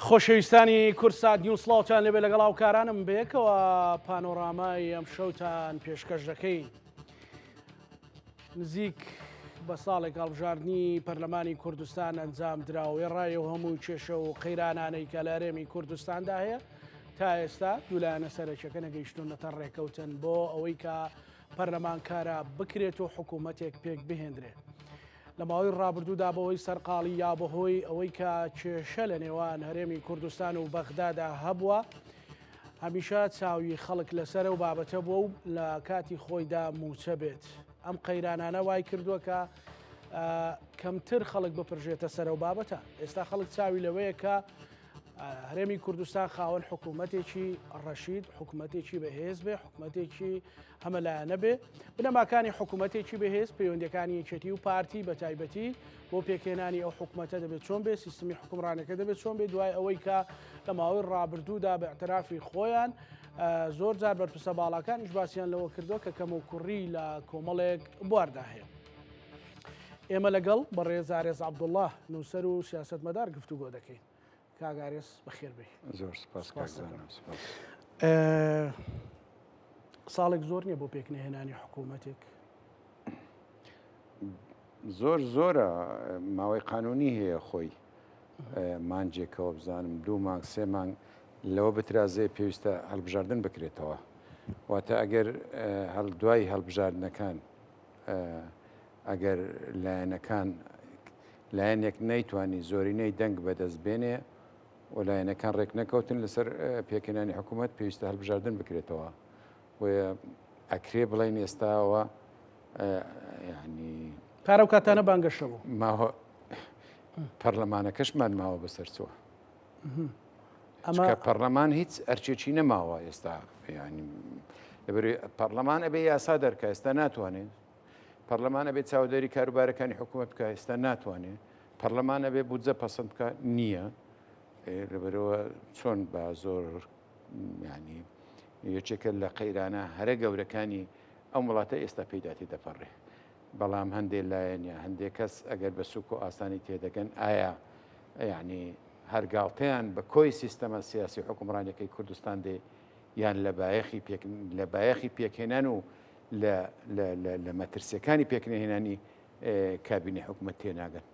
خۆشەویستانی کوردسات نیوز سڵاوتان لێبێ لەگەڵ هاوکارانم بەیەکەوە پانۆرامای ئەم شەوتان پێشکەش دەکەین. نزیک بە ساڵێک هەڵبژاردنی پەرلەمانی کوردستان ئەنجام درا و وێڕای ئەو هەموو کێشە و قەیرانانەی کە لە هەرێمی کوردستاندا هەیە تا ئێستا دوولایەنە سەرەکیەکە نەگەیشتونەتە ڕێکەوتن بۆ ئەوەی کە پەرلەمان کارا بکرێت و حکوومەتێک پێک بهێندرێ. لە ماوەی ڕابردوودا بەهۆی سەرقاڵی یا بەهۆی ئەوەی کە کێشە لە نێوان هەرێمی کوردستان و بەغدادا هەبووە، هەمیشە چاوی خەڵک لەسەر ئەو بابەتە بووە و لە کاتی خۆیدا مووچە بێت. ئەم قەیرانانە وای کردووە کە کەمتر خەڵک بپرژێتە سەر ئەو بابەتە. ئێستا خەڵک چاوی لەوەیە کە هەرێمی کوردستان خاوەن حکوومەتێکی ڕەشید، حکوومەتێکی بەهێز بێ، حکوومەتێکی هەمەلایەنە بێ. بنەماکانی حکوومەتێکی بەهێز، پەیوەندیەکانی یەکێتی و پارتی بە تایبەتی بۆ پێکهێنانی ئەو حکوومەتە دەبێت چۆن بێ، سیستمی حکومڕانەکە دەبێت چۆن بێ، دوای ئەوەی کە لە ماوەی ڕابردوودا بە اعترافی خۆیان زۆر جار بەرپرسە باڵاکانیش باسیان لەوە کردووە کە کەموکوڕی لە کۆمەڵێک بواردا هەیە. ئێمە لەگەڵ بەڕێز ئارێز عەبدوڵڵا، نووسەر و سیاسەتمەدار گفتوگۆ دەکەین. کاک ئارێز بەخێر بێی. زۆر سپاس کاک زانا، سپاس. ساڵێک زۆر نییە بۆ پێکنەهێنانی حکوومەتێک؟ زۆر زۆرە، ماوەی قانونی هەیە خۆی مانجێکەوە بزانم دوو مانگ سێ مانگ لەوە بترازێ پێویستە هەڵبژاردن بکرێتەوە. واتە ئەگەر دوای هەڵبژاردنەکان ئەگەر لایەنەکان لایەنێک نەیتوانی زۆرینەی دەنگ بەدەست بێنێ و لایەنەکان ڕێک نەکەوتن لەسەر پێکهێنانی حکوومەت پێویستە هەڵبژاردن بکرێتەوە بۆیە ئەکرێ بڵێن ئێستاوە ینی پارە و کاتانە بانگەشە بوو ماوە پەرلەمانەکەشمان ماوە بەسەر چووە ئەمە پەرلەمان هیچ ئەرچێکی نەماوە ئێستا ینی پەرلەمان ئەبێ یاسا دەرکە ئێستا ناتوانێت پەرلەمان ئەبێ چاودێری کاروبارەکانی حکوومەت بکە ئێستا ناتوانێت پەرلەمان ئەبێ بودجە پەسەند بکە نییە لەبەرەوە چۆن بە زۆر ینی یەکێکە لە قەیرانە هەرە گەورەکانی ئەم وڵاتە ئێستا پێیدا تێدەپەڕێ بەڵام هەندێک لایەن یا هەندێک کەس ئەگەر بە سوک و ئاسانی تێدەگەن ئایا یعنی هەر گاڵتەیان بە کۆی سیستەمە سیاسی حکومڕانیەکەی کوردستان دێ یان لە بایەخی پێک لە بایەخی پێکهێنان و لە لە لە لە مەترسیەکانی پێکنەهێنانی کابینەی حکومەت تێناگەن.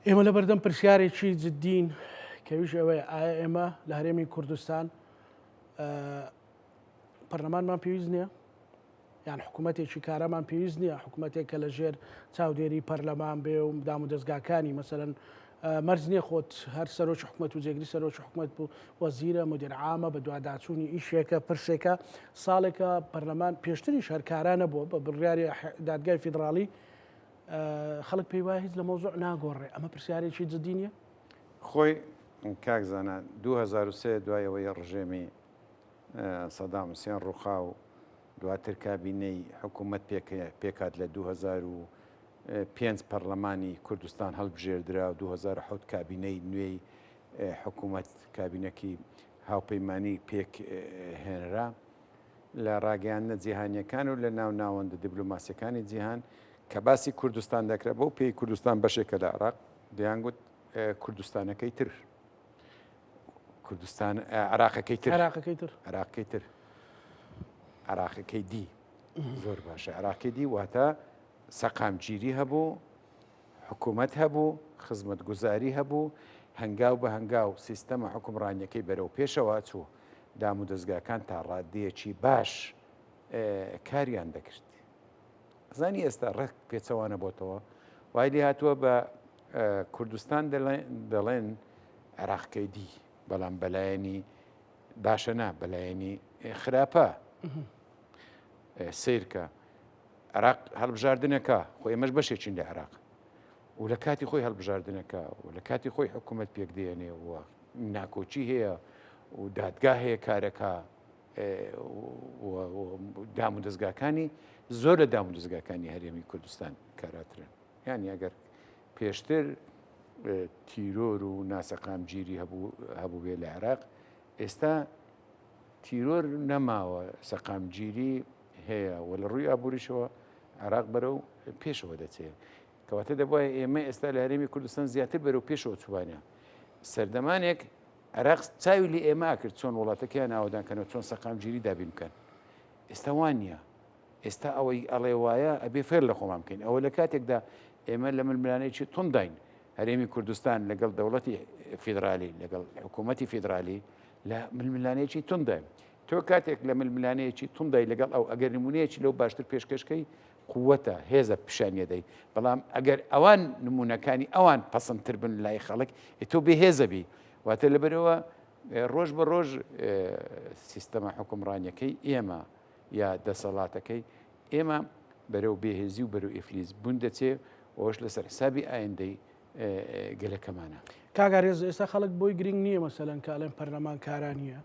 ئێمە لە بەردەم پرسیارێکی جدین کەویش ئەوەیە ئایا ئێمە لە هەرێمی کوردستان پەرلەمانمان پێویست نییە؟ یان حکوومەتێکی کارامان پێویست نییە حکوومەتێک کە لە ژێر چاودێری پەرلەمان بێ و دام و دەستگاکانی مەسەرەن مەرج نییە خۆت هەر سەرۆکی حکومەت و جێگری سەرۆکی حکومەت بوو وەزیرە مدیر عامە بە دواداچوونی ئیشێکە پرسێکە ساڵێکە پەرلەمان پێشتریش هەر کارا نەبووە بە بڕیاری دادگای فیدراڵی خەڵک پێی وایە هیچ لە مەوزوع ناگۆڕێ ئەمە پرسیارێکی جدی نییە؟ خۆی کاک زانا 2003 دوای ئەوەی ڕژێمی سەدام حوسێن ڕووخا و دواتر کابینەی حکوومەت پێکهات لە 2005 پەرلەمانی کوردستان هەڵبژێردرا و 2007 کابینەی نوێی حکوومەت کابینەکی هاوپەیمانی پێک هێنرا. لە ڕاگەیاندنە جیهانیەکان و لە ناو ناوەندە دیبلۆماسیەکانی جیهان کە باسی کوردستان دەکرا بەو پێی کوردستان بەشێکە لە عێراق دەیانگوت کوردستانەکەی تر کوردستان عراقەکەی تر عراقەکەی تر عراقەکەی تر عراقەکەی دی زۆر باشە عراقی دی واتە سەقامگیری هەبوو حکوومەت هەبوو خزمەتگوزاری هەبوو هەنگاو بە هەنگاو سیستەمە حکومڕانیەکەی بەرەو پێشەوە چوو دام و دەستگاکان تا ڕادەیەکی باش کاریان دەکرد زانی ئێستا ڕێک پێچەوانە بۆتەوە وای لێ هاتووە بە کوردستان دەڵێن عێراقکەی دی بەڵام بەلایەنی باشە نا بەلایەنی خراپە سیرکە عراق هەڵبژاردنەکە خۆ ئێمەش بەشێکین لە عێراق و لە کاتی خۆی هەڵبژاردنەکە و لە کاتی خۆی حکوومەت پێک دێنێ و ناکۆکی هەیە و دادگا هەیە کارەکە دام و دەستگاکانی زۆر لە دام و دەستگاکانی هەرێمی کوردستان کاراترن یانی ئەگەر پێشتر تیرۆر و ناسەقامگیری هەبوو بێ لە عێراق ئێستا تیرۆر نەماوە سەقامگیری هەیە و لە ڕووی ئابووریشەوە عێراق بەرەو پێشەوە دەچێت کەواتە دەبواە ئێمە ئێستا لە هەرێمی کوردستان زیاتر بەرەو پێشەوە چوانە. سەردەمانێک عێراق چاوی لە ئێمە کرد چۆن وڵاتەکەیان ئاوەدان کەنەوە چۆن سەقامگیری دابین بکەن ئێستا وان نییە ئێستا ئەوەی ئەڵێ وایە ئەبێ فێر لە خۆمان بکەین ئەوە لە کاتێکدا ئێمە لە ململانێکی تونداین هەرێمی کوردستان لەگەڵ دەوڵەتی فیدرالی لەگەڵ حکوومەتی فیدرالی لە ململانێکی تونداین تۆ کاتێک لە ململانێکی توندای لەگەڵ ئەو ئەگەر نمونەیەکی لەو باشتر پێشکەشکەی قوتە هێزە پیشانیە دەی بەڵام ئەگەر ئەوان نمونەکانی ئەوان پەسەندتر بن لای خەڵک تۆ بێهێزە بی واتە لەبەرەوە ڕۆژ بە ڕۆژ سیستەمە حکومڕانیەکەی ئێمە یا دەسەڵاتەکەی ئێمە بەرەو بێهێزی و بەرەو ئیفلیس بوون دەچێ ئەوش لەسەر حسابی ئایندەی گەلەکەمانە. کاک ئارێز ئێستا خەڵک بۆی گرنگ نییە مەسەلەن کە ئەڵێن پەرلەمان کارا نییە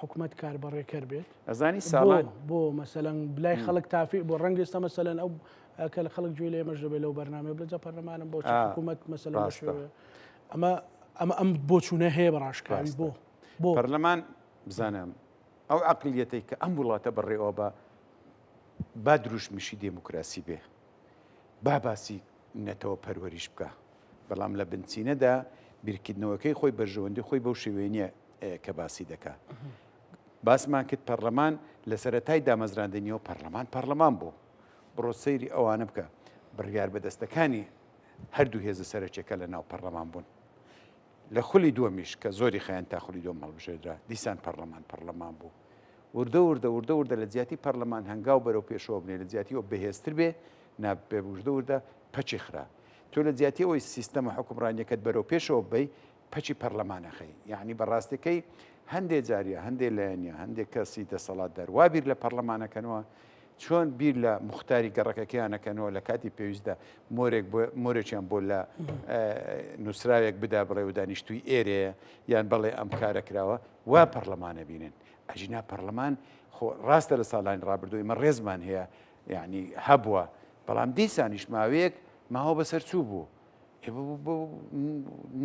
حکومەت کاربەڕێکەر بێت ئەزانی ساڵان بۆ مەسەلەن بلای خەڵک تافی بۆ ڕەنگ ئێستا مەسەلەن ئەو کە لە خەڵک گوێی لە ئێمەش دەبێت لەو بەرنامەیە بڵێ جا پەرلەمانم بۆ حکومەت مەسەلەن ئەمە ئەمە ئەم بۆچوونە هەیە بە ڕاشکاوی بۆ بۆ پەرلەمان بزانم ئەو عقلیەتەی کە ئەم وڵاتە بەڕێوە بە با دروشمیشی دێموکراسی بێ با باسی نەتەوە پەروەریش بکە بەڵام لە بنچینەدا بیرکردنەوەکەی خۆی بەرژەوەندی خۆی بەو شێوەیە نییە کە باسی دەکا. باسمان کرد پەرلەمان لە سەرەتای دامەزراندنیەوە پەرلەمان پەرلەمان بوو. بڕۆ سەیری ئەوانە بکە بڕیار بەدەستەکانی هەردوو هێزە سەرەکیەکە لە ناو پەرلەمان بوون. لە خولی دووەمیش کە زۆری خایەن تا خولی دووەم هەڵبژێردرا دیسان پەرلەمان پەرلەمان بوو. وردە وردە وردە وردە لە جیاتی پەرلەمان هەنگاو بەرەو پێشەوە بنێ لە جیاتی ئەوە بەهێزتر بێ نا بێ وردە وردە پەکی خرا. تۆ لە جیاتی ئەوەی سیستەمە حوکمڕانیەکەت بەرەو پێشەوە ببەی پەکی پەرلەمان ئەخەی. یەعنی بە ڕاستەکەی هەندێ جار یا هەندێ لایەن یا هەندێ کەسی دەسەڵاتدار وا بیر لە پەرلەمان ئەکەنەوە چۆن بیر لە موختاری گەڕەکەکەیان ئەکەنەوە لە کاتی پێویستدا مۆرێک بۆ مۆرێکیان بۆ لە نووسراوێک بدا بڵێ و دانیشتووی ئێرەیە یان بەڵێ ئەم کارە کراوە وا پەرلەمانە بینن ئەژینا پەرلەمان خۆ ڕاستە لە ساڵانی ڕابردوو ئێمە ڕێزمان هەیە یعنی هەبووە بەڵام دیسانیش ماوەیەک ماوە بەسەر چوو بوو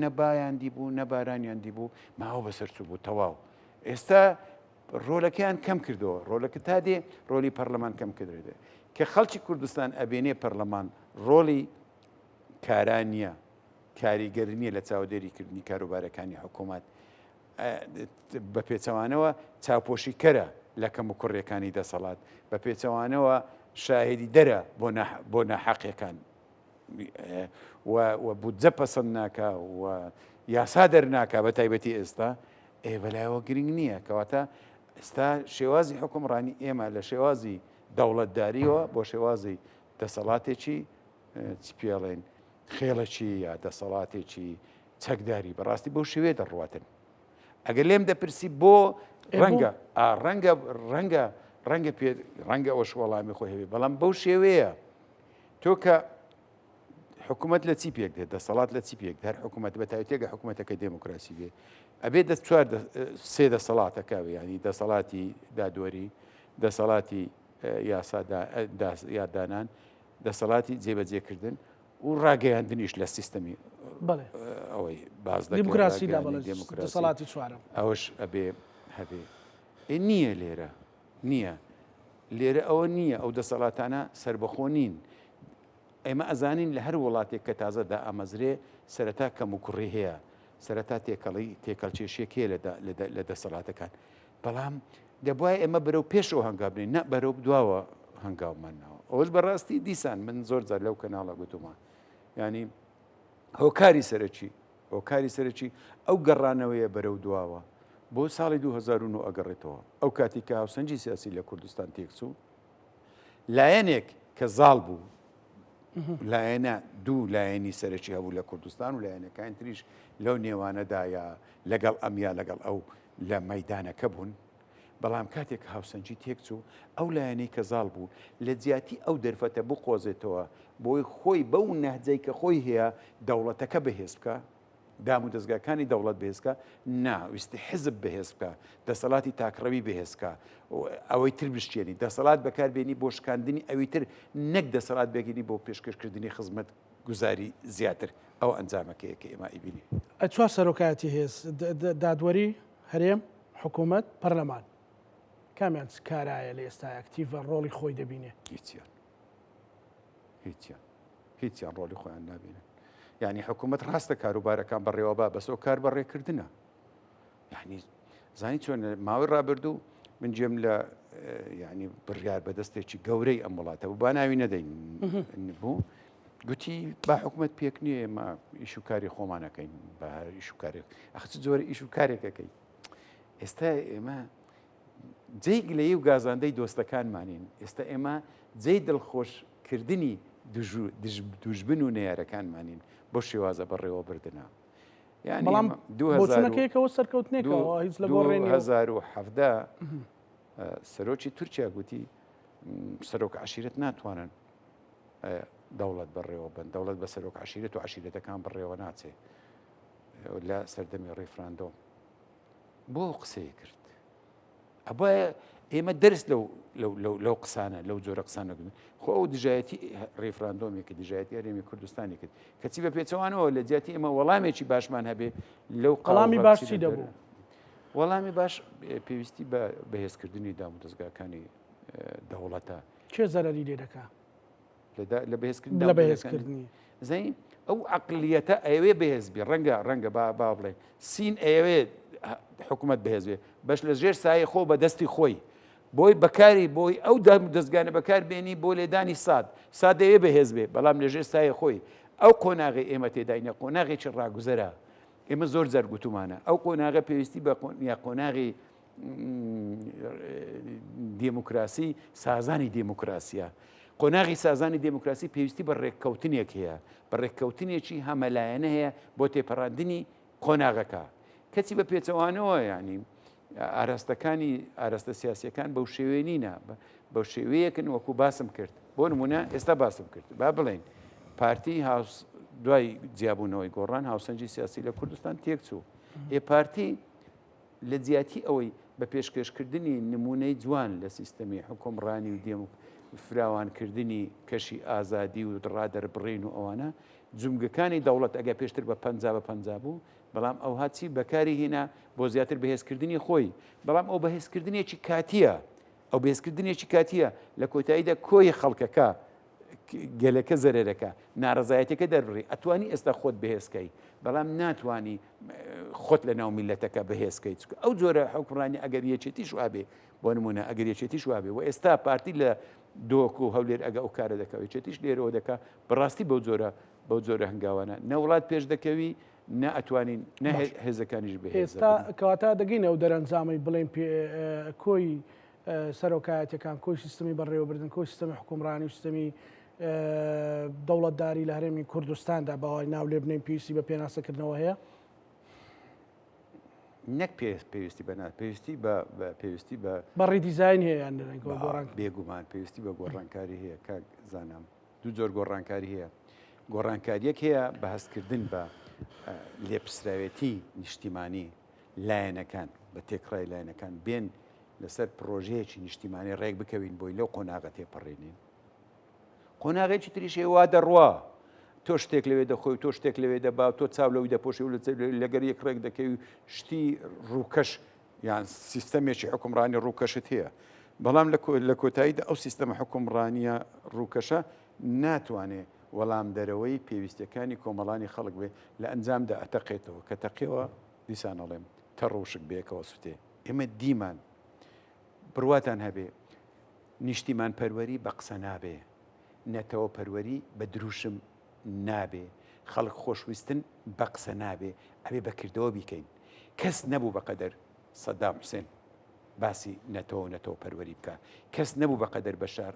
نە بایان دیبوو نە بارانیان دیبوو ماوە بەسەر چوو بوو تەواو ئێستا ڕۆلەکەیان کەم کردەوە ڕۆلەکە تا دێ ڕۆلی پەرلەمان کەم کردێت کە خەڵکی کوردستان ئەبێنێ پەرلەمان ڕۆلی کارا نییە کاریگەر نییە لە چاودێریکردنی کاروبارەکانی حکوومەت بە پێچەوانەوە چاوپۆشیکەرە لە کەموکوڕیەکانی دەسەڵات، بە پێچەوانەوە شاهیدی دەرە بۆ ناحەقیەکان و بودجە پەسەند ناکا و یاسا دەرناکا بە تایبەتی ئێستا ئێ بەلایەوە گرنگ نییە کەواتە ئێستا شێوازی حکومڕانی ئێمە لە شێوازی دەوڵەتداریەوە بۆ شێوازی دەسەڵاتێکی چ پێڵێن خێڵەکی یا دەسەڵاتێکی چەکداری بەڕاستی بەو شێوەیە دەڕواتن ئەگەر لێم دەپرسی بۆ ڕەنگە ڕەنگە ڕەنگە ڕەنگە پێ ڕەنگە ئەوش وەڵامی خۆی هەبێ بەڵام بەو شێوەیە تۆ کە حکوومەت لە چی پێک دێت دەسەڵات لە چی پێک هەر حکوومەت بە تایبەتێکە حکوومەتەکە دێموکراسی بێ ئەبێ دە چوار سێ دەسەڵاتەکە ینی دەسەڵاتی دادوەری دەسەڵاتی یاسا یاددانان دەسەڵاتی جێبەجێکردن و ڕاگەیاندنیش لە سیستەمی ئەوەی باز دیموکراسیدا دەسەڵاتی چوارەم ئەوەش ئەبێ هەبێ نییە لێرە نییە لێرە ئەوە نییە ئەو دەسەڵاتانە سربەخۆ نین ئێمە ئەزانین لە هەر وڵاتێک کە تازە دا ئامەزرێ سەرەتا کەم و کوڕی هەیە سەرەتا تێکەڵی تێکەڵکێشیەک هەیە لە دەسەڵاتەکان بەڵام دەبوایە ئێمە بەرەو پێشەوە هەنگاو بنێین نە بەرەو دواوە هەنگاومان ناوە ئەوەش بەڕاستی دیسان من زۆر جار لەو کەناڵە گوتومە ینی هۆکاری سەرەکی هۆکاری سەرەکی ئەو گەڕانەوەیە بەرەو دواوە بۆ ساڵی 2009 ئەگەڕێتەوە ئەو کاتی کە هاوسەنگی سیاسی لە کوردستان تێکچوو لایەنێک کە زاڵ بوو لایەنە دوو لایەنی سەرەکی هەبوو لە کوردستان و لایەنەکانی تریش لەو نێوانەدا یا لەگەڵ ئەم یا لەگەڵ ئەو لە مەیدانەکە بوون، بەڵام کاتێک هاوسەنگی تێکچوو، ئەو لایەنەی کە زاڵ بوو، لە جیاتی ئەو دەرفەتە بقۆزێتەوە بۆی خۆی بەو نەهجەی کە خۆی هەیە دەوڵەتەکە بەهێز بکا، دام و دەزگاکانی دەوڵەت بەهێز بکا، نا، ویستی حزب بەهێز بکا، دەسەڵاتی تاکڕەوی بەهێز بکا، ئەوەی تر بشکێنی، دەسەڵات بەکار بێنی بۆ شکاندنی ئەوی تر، نەک دەسەڵات بێگینی بۆ پێشکەشکردنی خزمەتگوزاری زیاتر. ئەوە ئەنجامەکەیە کە ئێمە ئەیبینین. چوار سەرۆکایەتی هێز، دادوەری، هەرێم، حکوومەت، پەرلەمان. کامیان چ کارایە لە ئێستا ئەکتیڤە ڕۆڵی خۆی دەبینێ؟ هیچیان. هیچیان. هیچیان ڕۆڵی خۆیان نابینن. یعنی حکوومەت ڕاستە کاروبارەکان بەڕێوە با بەس ئەو کار بەڕێکردنە یعنی زانی چۆن ماوەی ڕابردوو من جێم لە یعنی بڕیار بەدەستێکی گەورەی ئەم وڵاتە بوو با ناوی نەدەین بوو گوتی با حکومت پێک نییە ئێمە ئیش و کاری خۆمانەکەین بە هەر ئیش و کارێک ئەخ چ جۆرە ئیش و کارێکەکەی ئێستا ئێمە جێی گلەیی و گازاندەی دۆستەکانمانین، ئێستا ئێمە جێی دڵخۆشکردنی دوژمن و نەیارەکانمانین بەو شێوازە بەڕێوەبردنە. یانی بەڵام بۆچوونەکەیەکەوە سەرکەوتنێکەوە هیچ لە گۆڕێ نییە. 2017 سەرۆکی تورکیا گوتی سەرۆک عەشیرەت ناتوانن دەوڵەت بەڕێوە بن، دەوڵەت بە سەرۆک عەشیرەت و عەشیرەتەکان بەڕێوە ناچێ لە سەردەمی ڕیفراندۆم. بۆ ئەو قسەیە کرد ئەبایە ئێمە دەرس لەو لەو قسانە لەو جۆرە قسانە خۆ ئەو دژایەتی ڕیفراندۆمێکی دژایەتی هەرێمی کوردستانی کرد کەچی بە پێچەوانەوە لە جیاتی ئێمە وەڵامێکی باشمان هەبێ لەو قەڵامی باشی دەبوو وەڵامی باش پێویستی بە بەهێزکردنی دام و دەستگاکانی دەوڵەتە کێ زەرەری لێ دەکا لە بەهێزکردنی لە بەهێزکردنی زین ئەو عقلیەتە ئەوێ بەهێز بێ ڕەنگە ڕەنگە با با بڵێ سین ئەوێ حکوومەت بەهێز بێ بەش لە ژێر سایە خۆ بە دەستی خۆی بۆی بەکاری بۆی ئەو دام دەستگانە بەکار بێنی بۆ لێدانی ساد ساد دەوێ بەهێز بێ بەڵام لە ژێر سایە خۆی ئەو قۆناغی ئێمە تێداینە قۆناغێکی ڕاگوزەرە ئێمە زۆر جار گوتومانە ئەو قۆناغە پێویستی بە قۆناغی دێموکراسی سازانی دێموکراسیە. قۆناغی سازانی دێموکراسی پێویستی بە ڕێککەوتنێک هەیە، بە ڕێککەوتنێکی هەمەلایەنە هەیە بۆ تێپەڕاندنی قۆناغەکە. کەچی بە پێچەوانەوە یانی ئاراستەکانی ئاراستە سیاسیەکان بەو شێوەیە نینە، بەو شێوەیەکن وەکو باسم کرد. بۆ نمونە ئێستا باسم کرد با بڵێین پارتی هاوس دوای جیابوونەوەی گۆڕان هاوسەنگی سیاسی لە کوردستان تێکچوو. ئێ پارتی لە جیاتی ئەوەی بە پێشکێشکردنی نموونەی جوان لە سیستەمی حوکمڕانی و دێموک فراوانکردنی کەشی ئازادی و ڕادەربڕین و ئەوانە، جومگەکانی دەوڵەت ئەگەر پێشتر بە 50 بە 50 بوو، بەڵام ئەوها چی بەکاری هینا بۆ زیاتر بەهێزکردنی خۆی، بەڵام ئەو بەهێزکردنێکی کاتییە، ئەو بەهێزکردنێکی کاتییە، لە کۆتاییدا کۆی خەڵکەکە گەلەکە زەرەرەکە نارەزایەتەکە دەربڕی ئەتوانی ئێستا خۆت بەهێزکەی بەڵام ناتوانی خۆت لە ناو میلەتەکە بەهێزکەی چکە ئەو جۆرە حکوڕانی ئەگەر یەکێتیش وابێ بۆ نمونە ئەگەر یەکێتیش وابێ و ئێستا پارتی لە دۆک و هەولێر ئەگە ئەو کارە دەکا یەکێتیش لێرەوە دەکا بەڕاستی بەو جۆرە بەو جۆرە هەنگاوانە نە وڵات پێش دەکەوی نە ئەتوانین نە هێزەکانیش بەهێز ئێستا کەواتە دەگەینە ئەو دەرەنجامەی بڵێن کۆی سەرۆکایەتیەکان، کۆی سیستەمی بەڕێوەبردن، کۆی سیستەمی حوکمڕانی و سیستەمی دەوڵەتداری لە هەرێمی کوردستاندا باوای ناو لێ بنێین پێویستی بە پێناسەکردنەوە هەیە؟ نەک پێویستی بە پێویستی بە پێویستی بە بە redesign هەیە یان گۆڕان بێگومان پێویستی بە گۆڕانکاری هەیە کاک زانام دوو جۆر گۆڕانکاری هەیە گۆڕانکاریەک هەیە بە هەستکردن بە لێپسراوێتی نیشتیمانی لایەنەکان بە تێکڕای لایەنەکان بێن لەسەر پڕۆژەیەکی نیشتیمانی ڕێک بکەوین بۆی لەو قۆناغە تێپەڕێنین. قۆناغێکی تریش هەیە وا دەڕوا تۆ شتێک لەوێ دەخۆی و تۆ شتێک لەوێ دەبا و تۆ چاو لەوی دەپۆشی و لەگەر یەک ڕێک دەکەوی شتی ڕووکەش یان سیستەمێکی حکومڕانی ڕووکەشت هەیە بەڵام لە کۆتاییدا ئەو سیستەمە حکومڕانیە ڕووکەشە ناتوانێ وەڵامدەرەوەی پێویستیەکانی کۆمەڵانی خەڵک بێ لە ئەنجامدا ئەتەقێتەوە کە تەقیەوە دیسان ئەڵێم تەڕ وشک بەیەکەوە سوتێ. ئێمە دیمان بڕواتان هەبێ نیشتیمان پەروەری بە قسە نابێ، نەتەوە پەروەری بە دروشم نابێ، خەڵک خۆشویستن بە قسە نابێ، ئەبێ بە کردەوە بیکەین. کەس نەبوو بە قەدەر سەدام حوسێن باسی نەتەوە و نەتەوە پەروەری بکا، کەس نەبوو بە قەدەر بەشار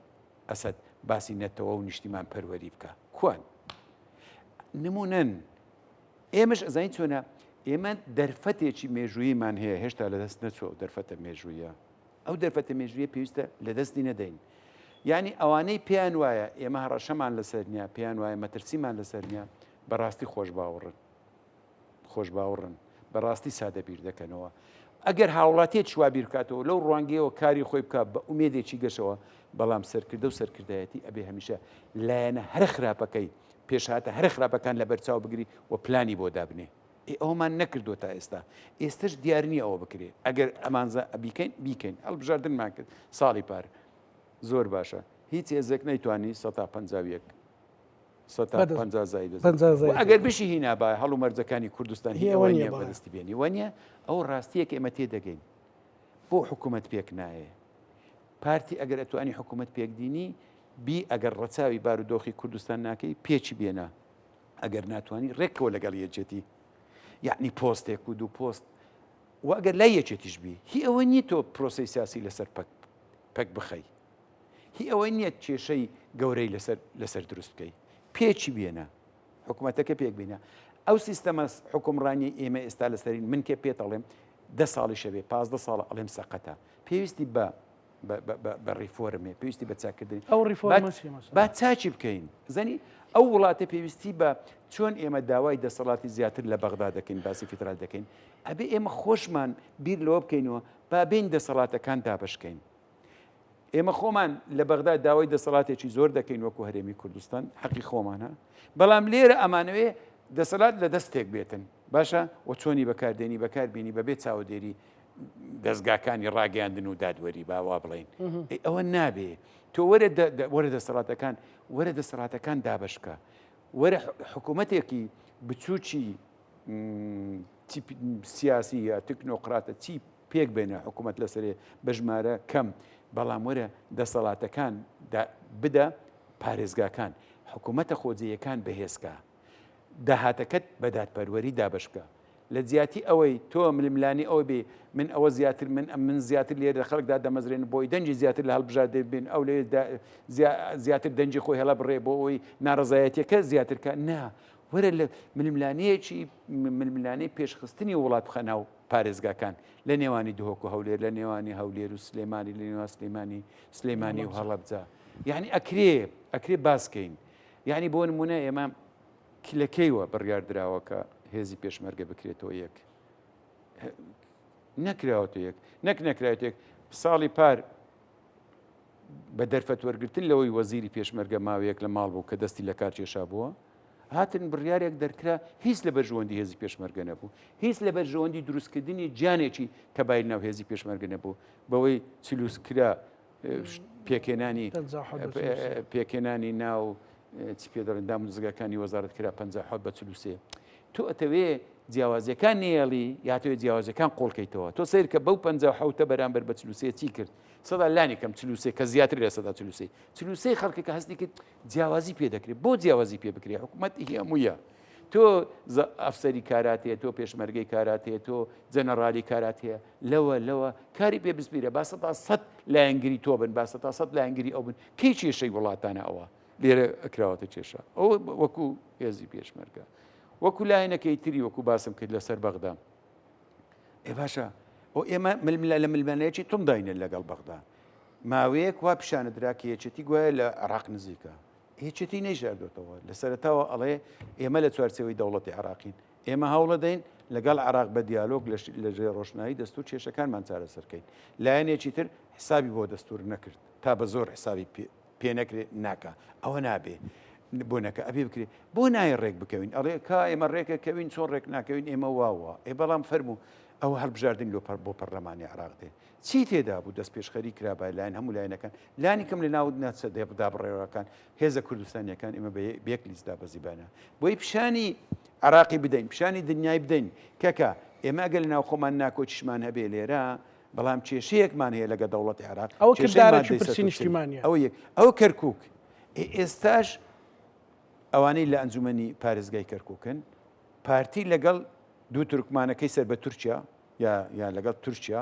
ئەسەد باسی نەتەوە و نیشتیمان پەروەری بکا. کوان؟ نمونەن. ئێمەش ئەزانین چۆنە ئێمە دەرفەتێکی مێژووییمان هەیە هێشتا لەدەست نەچووە ئەو دەرفەتە مێژوویە ئەو دەرفەتە مێژوویە پێویستە لەدەستی نەدەین یعنی ئەوانەی پێیان وایە ئێمە هەڕەشەمان لەسەر نییە پێیان وایە مەترسیمان لەسەر نییە بەڕاستی خۆش باوەڕن خۆش باوەڕن بەڕاستی سادە بیر دەکەنەوە ئەگەر هاوڵاتیەک وا بیر بکاتەوە لەو ڕوانگەیەوە کاری خۆی بکات بە ئومێدێکی گەشەوە بەڵام سەرکردە و سەرکردایەتی ئەبێ هەمیشە لایەنە هەرە خراپەکەی پێشهاتە هەرە خراپەکان لەبەرچاو بگری و پلانی بۆ دابنێ. ئێ ئەوەمان نەکردووە تا ئێستا. ئێستەش دیار نییە ئەوە بکرێ. ئەگەر ئەمانزا بیکەین، بیکەین. هەڵبژاردنمان کرد ساڵی پار. زۆر باشە. هیچ هێزێک نەیتوانی 51% 50 زای ئەگەر بشی هینا با هەڵو مەرجەکانی کوردستان هی ئەوە نییە بەدەستی بێنی وە نیە ئەو ڕاستیەک ئێمە تێدەگەین بۆ حکوومەت پێک نایە پارتی ئەگەر ئەتوانی حکوومەت پێکدینی بی ئەگەر ڕەچاوی بارودۆخی کوردستان ناکەی پێچی بێنە ئەگەر ناتوانانی ڕێکەوە لەگەڵ یەکێتی یعنی پۆستێک و دوو پۆست و ئەگەر لای یەکێتیش بی هی ئەوە نییە تۆ پرۆسی سیاسی لەسەر پەک پەک بخەی هی ئەوە نییە کێشەی گەورەی لەسەر لەسەر دروست بکەی پێچی بێنە حکوومەتەکە پێک بینە ئەو سیستەمە حکومڕانی ئێمە ئێستا لەسەرین من کێ پێت ئەڵێم دە ساڵی شەوێ 15 ساڵە ئەڵێم سەقەتە پێویستی بە بە ڕیفۆرمێ پێویستی بە چاکردنی ئەو ڕیفۆرمە با چاکی بکەین زنی ئەو وڵاتە پێویستی بە چۆن ئێمە داوای دەسەڵاتی زیاتر لە بەغدا دەکەین باسی فیدرال دەکەین ئەبێ ئێمە خۆشمان بیر لەوە بکەینەوە با بین دەسەڵاتەکان دابشکەین ئێمە خۆمان لە بەغدا داوای دەسەڵاتێکی زۆر دەکەین وەکو هەرێمی کوردستان حەقی خۆمانە بەڵام لێرە ئەمانەوێ دەسەڵات لە دەستێک بێتن باشە و چۆنی بەکاردێنی بەکاربیینی بەبێ چاودێری دەستگاکانی ڕاگەیاندن و دادوەری با وا بڵین ئەوە نابێ تۆ وەرە وەرە دەسەڵاتەکان وەرە دەسەڵاتەکان دابشکە وەرە حکوومەتێکی بچووکی سیاسی یا تکنۆقراتە چی پێک بێنە حکوومەت لەسەرێ بە ژمارە کەم بەڵام وەرە دەسەڵاتەکان بدە پارێزگاکان حکوومەتە خۆجێیەکان بەهێزکە داهاتەکەت بە دادپەروەری دابەش بکە لە جیاتی ئەوەی تۆ ململانی ئەوە بێ من ئەوە زیاتر من ئەم من زیاتر لێرە خەڵکدا دەمەزرێن بۆی دەنگی زیاتر لە هەڵبژاردە بین ئەو لێ زیاتر دەنگی خۆی هەڵە بڕێ بۆ ئەوەی ناڕزایەتەکە زیاترکە نا وەرە لە ململانێیەکی ململانێی پێشخستنی وڵات بخە ناو پارێزگاکان لە نێوانی دهۆک و هەولێر لە نێوانی هەولێر و سلێمانی لە نێوان سلێمانی سلێمانی و هەڵەبجە یعنی ئەکرێ ئەکرێ باسکەین یعنی بۆ نمونە ئێمە لە کەیوە بڕیار دراوە کە هێزی پێشمەرگە بکرێتەوە یەک نەکراوەتە یەک نەک نەکراوێت یەک ساڵی پار بە دەرفەت وەرگتن لەوەی وەزیری پێشمەرگە ماوەیەک لە ماڵ بوو کە دەستی لە کار کێشا بووە هاتن بڕیارێک دەرکرا هیچ لە بەرژەوەندی هێزی پێشمەرگە نەبوو هیچ لە بەرژەوەندی دروستکردنی گیانێکی تەبای ناو هێزی پێشمەرگە نەبوو بەوەی چلوس کرا پێکهێنانی پێکهێنانی ناو چی پێ دەڵێن دامودەزگاکانی وەزارەت کرا 57 بە 43 تۆ ئەتەوێ جیاوازیەکان نێڵی یاتەوێ جیاوازەکان قۆڵکەیتەوە تۆ سیر کە بەو 57 بەرامبەر بە 43 چی کرد سەدا لانی کەم 43 کە زیاتر لە سەدا 43 43 خەڵکەکە هەستی کرد جیاوازی پێ دەکرێت بۆ جیاوازی پێ بکرێت حکوومەت هەموویە تۆ ئەفسەری کارات هەیە تۆ پێشمەرگەی کارات هەیە تۆ جەنەڕالی کارات هەیە لەوە لەوە کاری پێ بسپیرە با سەتا سەد لایەنگری تۆ بن با سەتا سەد لایەنگری ئەو بن کەی کێشەی وڵاتانە ئەوە لێرە کراوەتە کێشە ئەو وەکو هێزی پێشمەرگە وەکو لایەنەکەی تری وەکو باسم کرد لەسەر بەغدا ئێ باشە ئەو ئێمە ململە لە ململانێکی تونداینە لەگەڵ بەغدا ماوەیەک وا پیشانە درا کە یەکێتی گوایە لە عێراق نزیکە یەکێتی نەیشاردۆتەوە لە سەرەتاوە ئەڵێ ئێمە لە چوارچێوەی دەوڵەتی عێراقین ئێمە هەوڵەدەین لەگەڵ عێراق بە دیالۆگ لە ژێر ڕۆشنایی دەستور کێشەکانمان چارەسەرکەین لایەنێکی تر حسابی بۆ دەستور نەکرد تا بە زۆر حسابی پێ نەکرێت ناکا ئەوە نابێ بۆ نەکە ئەبێ بکرێ بۆ نایە ڕێک بکەوین ئەڵێ کا ئێمە ڕێکە کەوین چۆن ڕێک ناکەوین ئێمە واوە ئێ بەڵام فەرموو ئەوە هەڵبژاردن لۆ پەر بۆ پەرلەمانی عراق دێ چی تێدا بوو دەست پێشخەری کرابای لایەن هەموو لایەنەکان لانی کەم لە ناو ناچە دابڕێوەکان هێزە کوردستانیەکان ئێمە بە یەک لیستدا بەزیبانە بۆی پیشانی عراقی بدەین پیشانی دنیای بدەین کەکە ئێمە ئەگەر لە ناو خۆمان ناکۆکیشمان هەبێ لێرە بەڵام کێشەیەکمان هەیە لەگە دەوڵەتی عێراق ئەوە کردارێکی پرسی نیشتیمانیە ئەوە یەک ئەو کەرکک ئێستاش ئەوانەی لە ئەنجومەنی پارێزگای کەرککن پارتی لەگەڵ دوو تورکمانەکەی سەر بە تورکیا یا یا لەگەڵ تورکیا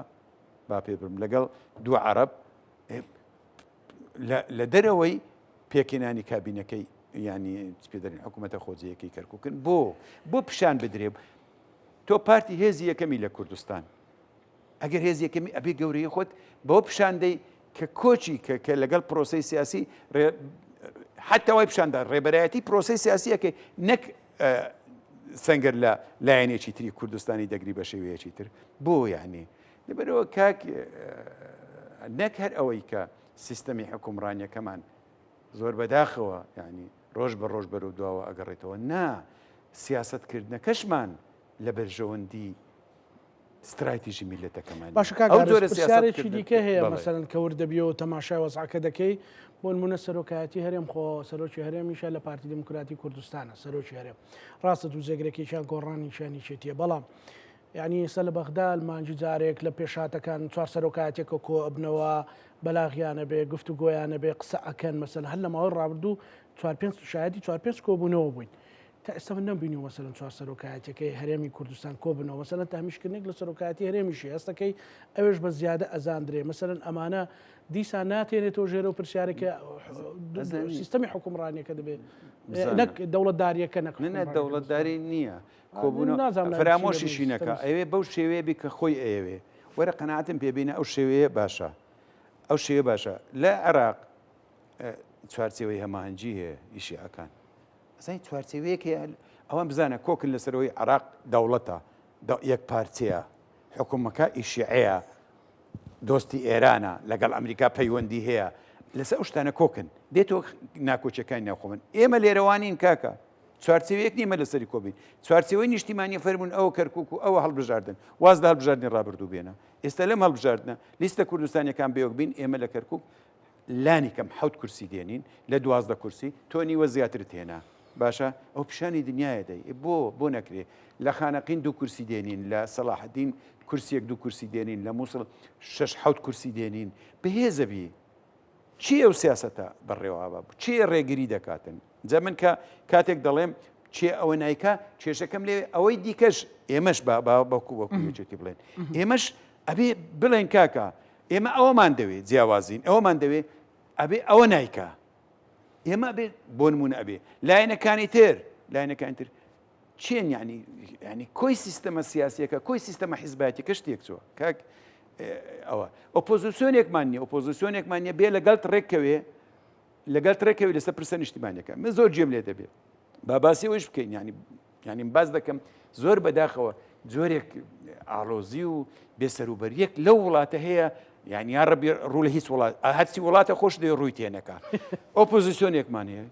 با پێ برم لەگەڵ دوو عرب لە دەرەوەی پێکهێنانی کابینەکەی ینی پێدەرین حکوومەتە خۆجێیەکەی کەرککن بۆ بۆ پیشان بدرێ تۆ پارتی هێزی یەکەمی لە کوردستان ئەگەر هێز یەکەمی ئەبێ گەورەی خۆت بەوە پیشان دەی کە کۆچی کە کە لەگەڵ پرۆسەی سیاسی حتا وای پیشاندا ڕێبەرایەتی پرۆسەی سیاسیەکەی نەک سەنگەر لە لایەنێکی تری کوردستانی دەگری بە شێوەیەکی تر بۆ یعنی لەبەرەوە کاک نەک هەر ئەوەی کە سیستەمی حکومڕانیەکەمان زۆر بەداخەوە یعنی ڕۆژ بە ڕۆژ بەرەو دواوە ئەگەڕێتەوە نا سیاستکردنەکەشمان لە بەرژەوەندی. ستراتیژی میلەتەکەمان باشە کاک ئەو جۆرە پرسیارێکی دیکە هەیە مەسەلەن کە ورد دەبیەوە تەماشای وەزعەکە دەکەی بۆ نمونە سەرۆکایەتی هەرێم خۆ سەرۆکی هەرێمیشە لە پارتی دیموکراتی کوردستانە سەرۆکی هەرێم ڕاستە دوو جێگرەکێکیان گۆڕانیشیان یەکێتیە بەڵام یعنی ئێستا لە بەغدا مانگی جارێک لە پێشاتەکان چوار سەرۆکایەتێکە کۆ ئەبنەوە بەلاغیانە بێ گفت و گۆیانە بێ قسە ئەکەن مەسەل هەر لە ماوەی ڕابردوو چوار پێنج شایەتی چوار پێنج کۆبوونەوە بووین تا ئێستا من نەمبینیوە مەسەلەن چوار سەرۆکایەتیەکەی هەرێمی کوردستان کۆبنەوە مەسەلەن تەهمیشکردنێک لە سەرۆکایەتی هەرێمیشی هەستەکەی ئەوێش بە زیادە ئەزاندرێ مەسەلەن ئەمانە دیسان ناتێنێتەوە ژێرەوە پرسیارێکە سیستەمی حکومڕانیەکە دەبێت نەک دەوڵەتداریەکە نەک دەوڵەتداری نییە کۆبوونەوە فرامۆشیشی نەکە ئەوێ بەو شێوەیە بی کە خۆی ئەیەوێ وەرە قەناعەتم پێبینە ئەو شێوەیە باشە ئەو شێوە باشە لە عێراق چوارچێوەی هەماهەنگی هەیە ئیشیعەکان ئەزانی چوارچێوەیەک هەیە ئەوان بزانە کۆکن لەسەرەوەی عراق دەوڵەتە یەک پارچەیە حکوومەکە ئیشیعەیە دۆستی ئێرانە لەگەڵ ئەمریکا پەیوەندی هەیە لەسەر ئەو شتانە کۆکن دێتەوە ناکۆچەکانی ناوخۆمن ئێمە لێرەوانین کاکە چوارچێوەیەک نیمە لەسەری کۆبین چوارچێوەی نیشتیمانی فەرمونون ئەوە کەرکک و ئەوە هەڵبژاردن واز لە هەڵبژاردنی ڕابردوو بێنە ئێستا لەم هەڵبژاردنە لیستە کوردستانیەکان بێوەک بین ئێمە لە کەرکک لانی کەم حەوت کورسی دێنین لە 12 کورسی تۆ نیوە زیاترت هێنا باشە ئەو پیشانی دنیاە دەی بۆ بۆ نەکرێ لە خانەقین دوو کورسی دێنین لە سەلاحدین کورسیەک دوو کورسی دێنین لە مووسڵ شش حەوت کورسی دێنین بەهێزە بی چی ئەو سیاستە بەڕێوە بوو چی ڕێگری دەکاتن جا من کە کاتێک دەڵێم چێ ئەوە نایکا کێشەکەم لێ ئەوەی دیکەش ئێمەش با بەکو وەکو یەکێتی بڵێن ئێمەش ئەبێ بڵێن کاکە ئێمە ئەوەمان دەوێ جیاوازین ئەوەمان دەوێ ئەبێ ئەوە نایکا ئێمە بێ بۆ نمونە ئەبێ لایەنەکانی تر لایەنەکانی تر چێن یعنی ینی کۆی سیستەمە سیاسیەکە کۆی سیستەمە حیزبایەتەکە شتێک چوە کاک ئەوە ئۆپۆزیسیۆنێکمان نیە ئۆپۆزیسیۆنێکمان نیە بێ لەگەڵ ڕێککەوێ لەگەڵت ڕێکەوی لەسەر پرسە نیشتیمانەکە من زۆر گوێم لێ دەبێت با باسی ئەوش بکەین ینی ینی باز دەکەم زۆر بەداخەوە جۆرێک ئاڵۆزی و بێسەروبەریەک لەو وڵاتە هەیە یعنی یا ڕەبی ڕوو لە هیچ وڵات هەرچی وڵاتە خۆش دێ ڕووی تێنەکە ئۆپۆزیسیۆنێکمان هەیە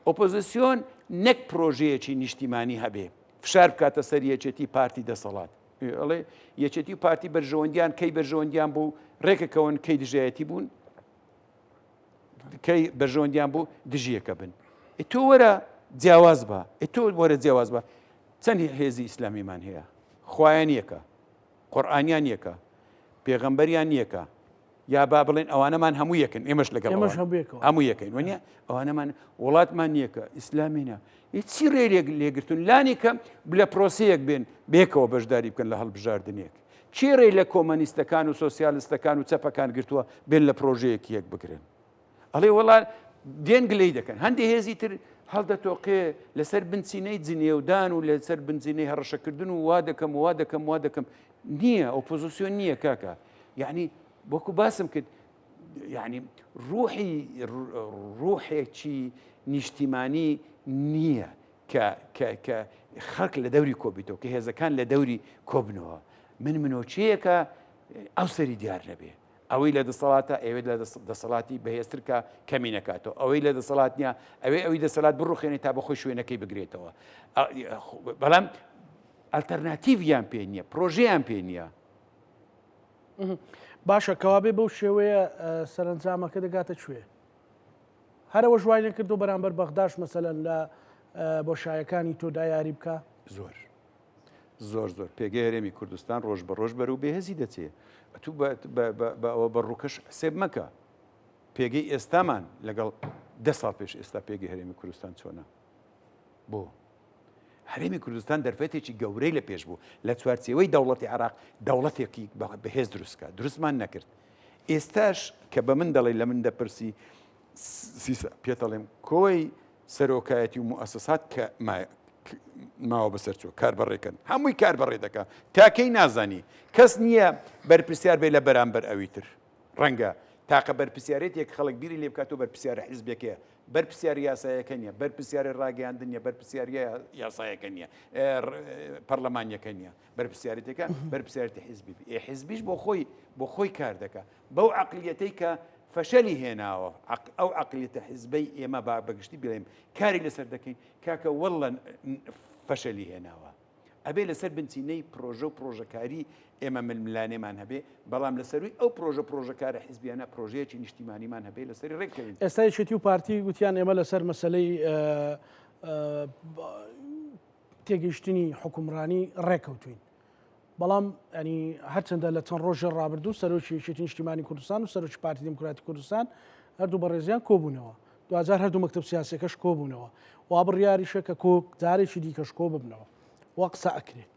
ئۆپۆزیسیۆن نەک پرۆژەیەکی نیشتیمانی هەبێ فشار بکاتە سەر یەکێتی پارتی دەسەڵات ئەڵێ یەکێتی و پارتی بەرژەوەندیان کەی بەرژەوەندیان بوو ڕێکەکەون کەی دژایەتی بوون کەی بەرژەوەندیان بوو دژی یەکە بن تۆ وەرە جیاواز بە تۆ وەرە جیاواز بە چەند هێزی ئیسلامیمان هەیە خوایان یەکە قورآانیان یەکە پێغەمبەریان یەکە یا با بڵێن ئەوانەمان هەموو یەکن ئێمەش لەگەڵ هەموو یەکەین وەنیە ئەوانەمان وڵاتمان یەکە ئیسلامینە چی ڕێرێک لێگرتون لانی کەم لە پرۆسەیەک بێن بێکەوە بەشداری بکەن لە هەڵبژاردنێک کێ ڕێی لە کۆمەنیستەکان و سۆسیالستەکان و چەپەکان گرتووە بێن لە پرۆژەیەکی یەک بگرن؟ ئەڵێ وەڵا دێن گلەی دەکەن. هەندێ هێزی تر هەڵدەتۆقێ لەسەر بنچینەی جنێودان و لەسەر بنچینەی هەڕەشەکردن و وا دەکەم و وا دەکەم وا دەکەم نییە ئۆپۆزیسیۆن نییە کاکە یعنی وەکو باسم کرد یعنی ڕوحی ڕوحێکی نیشتیمانی نییە کە کە کە خەڵک لە دەوری کۆبیتەوە کە هێزەکان لە دەوری کۆبنەوە من منۆچەیەکە ئەو سەری دیار نەبێ ئەوەی لە دەسەڵاتە ئەوێت لە دەسەڵاتی بەهێزترکە کەمی نەکاتەوە ئەوەی لە دەسەڵات نییە ئەوێ ئەوی دەسەڵات بڕوخێنێ تا بەخۆی شوێنەکەی بگرێتەوە بەڵام ئەلتەرناتیڤیان پێ نییە پرۆژیان پێ نییە باشە کەوابێ بەو شێوەیە سەرنجامەکە دەگاتە کوێ هەر ئەوەش وای نەکردووە بەرامبەر بەغداش مەسەلەن لە بۆشایەکانی تۆدا یاری بکا؟ زۆر زۆر زۆر پێگەی هەرێمی کوردستان ڕۆژ بە ڕۆژ بەرەو بێهێزی دەچێ ئەتوو بە ئەوە بە ڕووکەش حسێب مەکە پێگەی ئێستامان لەگەڵ دە ساڵ پێش ئێستا پێگەی هەرێمی کوردستان چۆنە بۆ هەرێمی کوردستان دەرفەتێکی گەورەی لە پێش بوو لە چوارچێوەی دەوڵەتی عراق دەوڵەتێکی بەهێز دروستکە دروستمان نەکرد ئێستاش کە بە من دەڵێ لە من دەپرسی پێتەڵێم کۆی سەرۆکایەتی و موسسات کە ماوە بەسەر چوە کار بەڕێکەن هەمووی کار بەڕێ دەکە تاکەی نازانی کەس نییە بەرپرسیار بێ لە بەرامبەر ئەوی تر ڕەنگە تاقە بەرپرسیارێتێک خەڵک بیری لێ بکات و بەرپرسیارە حیزبێکەیە بەرپرسیاری یاسایەکە نییە، بەرپرسیاری ڕاگەیاندن نییە، بەرپرسیاری یاسایەکە نییە، پەرلەمانیەکە نییە، بەرپرسیارێتەکە بەرپرسیارێتی حیزبی ئێ حیزبیش بۆ خۆی بۆ خۆی کار دەکا بەو عقلیەتەی کە فەشەلی هێناوە ئەو عقلیەتە حیزبەی ئێمە با بەگشتی بڵێم کاری لەسەر دەکەین کاکە وەڵە فەشەلی هێناوە. ئەبێ لەسەر بنچینەی پرۆژە و پرۆژەکاری ئێمە ململانێمان هەبێ، بەڵام لە سەرووی ئەو پرۆژە پرۆژەکارە حیزبیانە پرۆژەیەکی نیشتیمانیمان هەبێ لەسەری ڕێککەوین. ئێستا یەکێتی و پارتی گوتیان ئێمە لەسەر مەسەلەی تێگەیشتنی حوکمڕانی ڕێککەوتوین. بەڵام ینی هەرچەندە لە چەند ڕۆژی ڕابردوو سەرۆکی یەکێتی نیشتیمانی کوردستان و سەرۆکی پارتی دیموکراتی کوردستان هەردوو بەڕێزیان کۆبوونەوە دواجار هەردوو مەکتەب سیاسەکەش کۆبوونەوە وا بڕیاریشە کە کۆ جارێکی دیکەش کۆ ببنەوە وا قسە ئەکرێت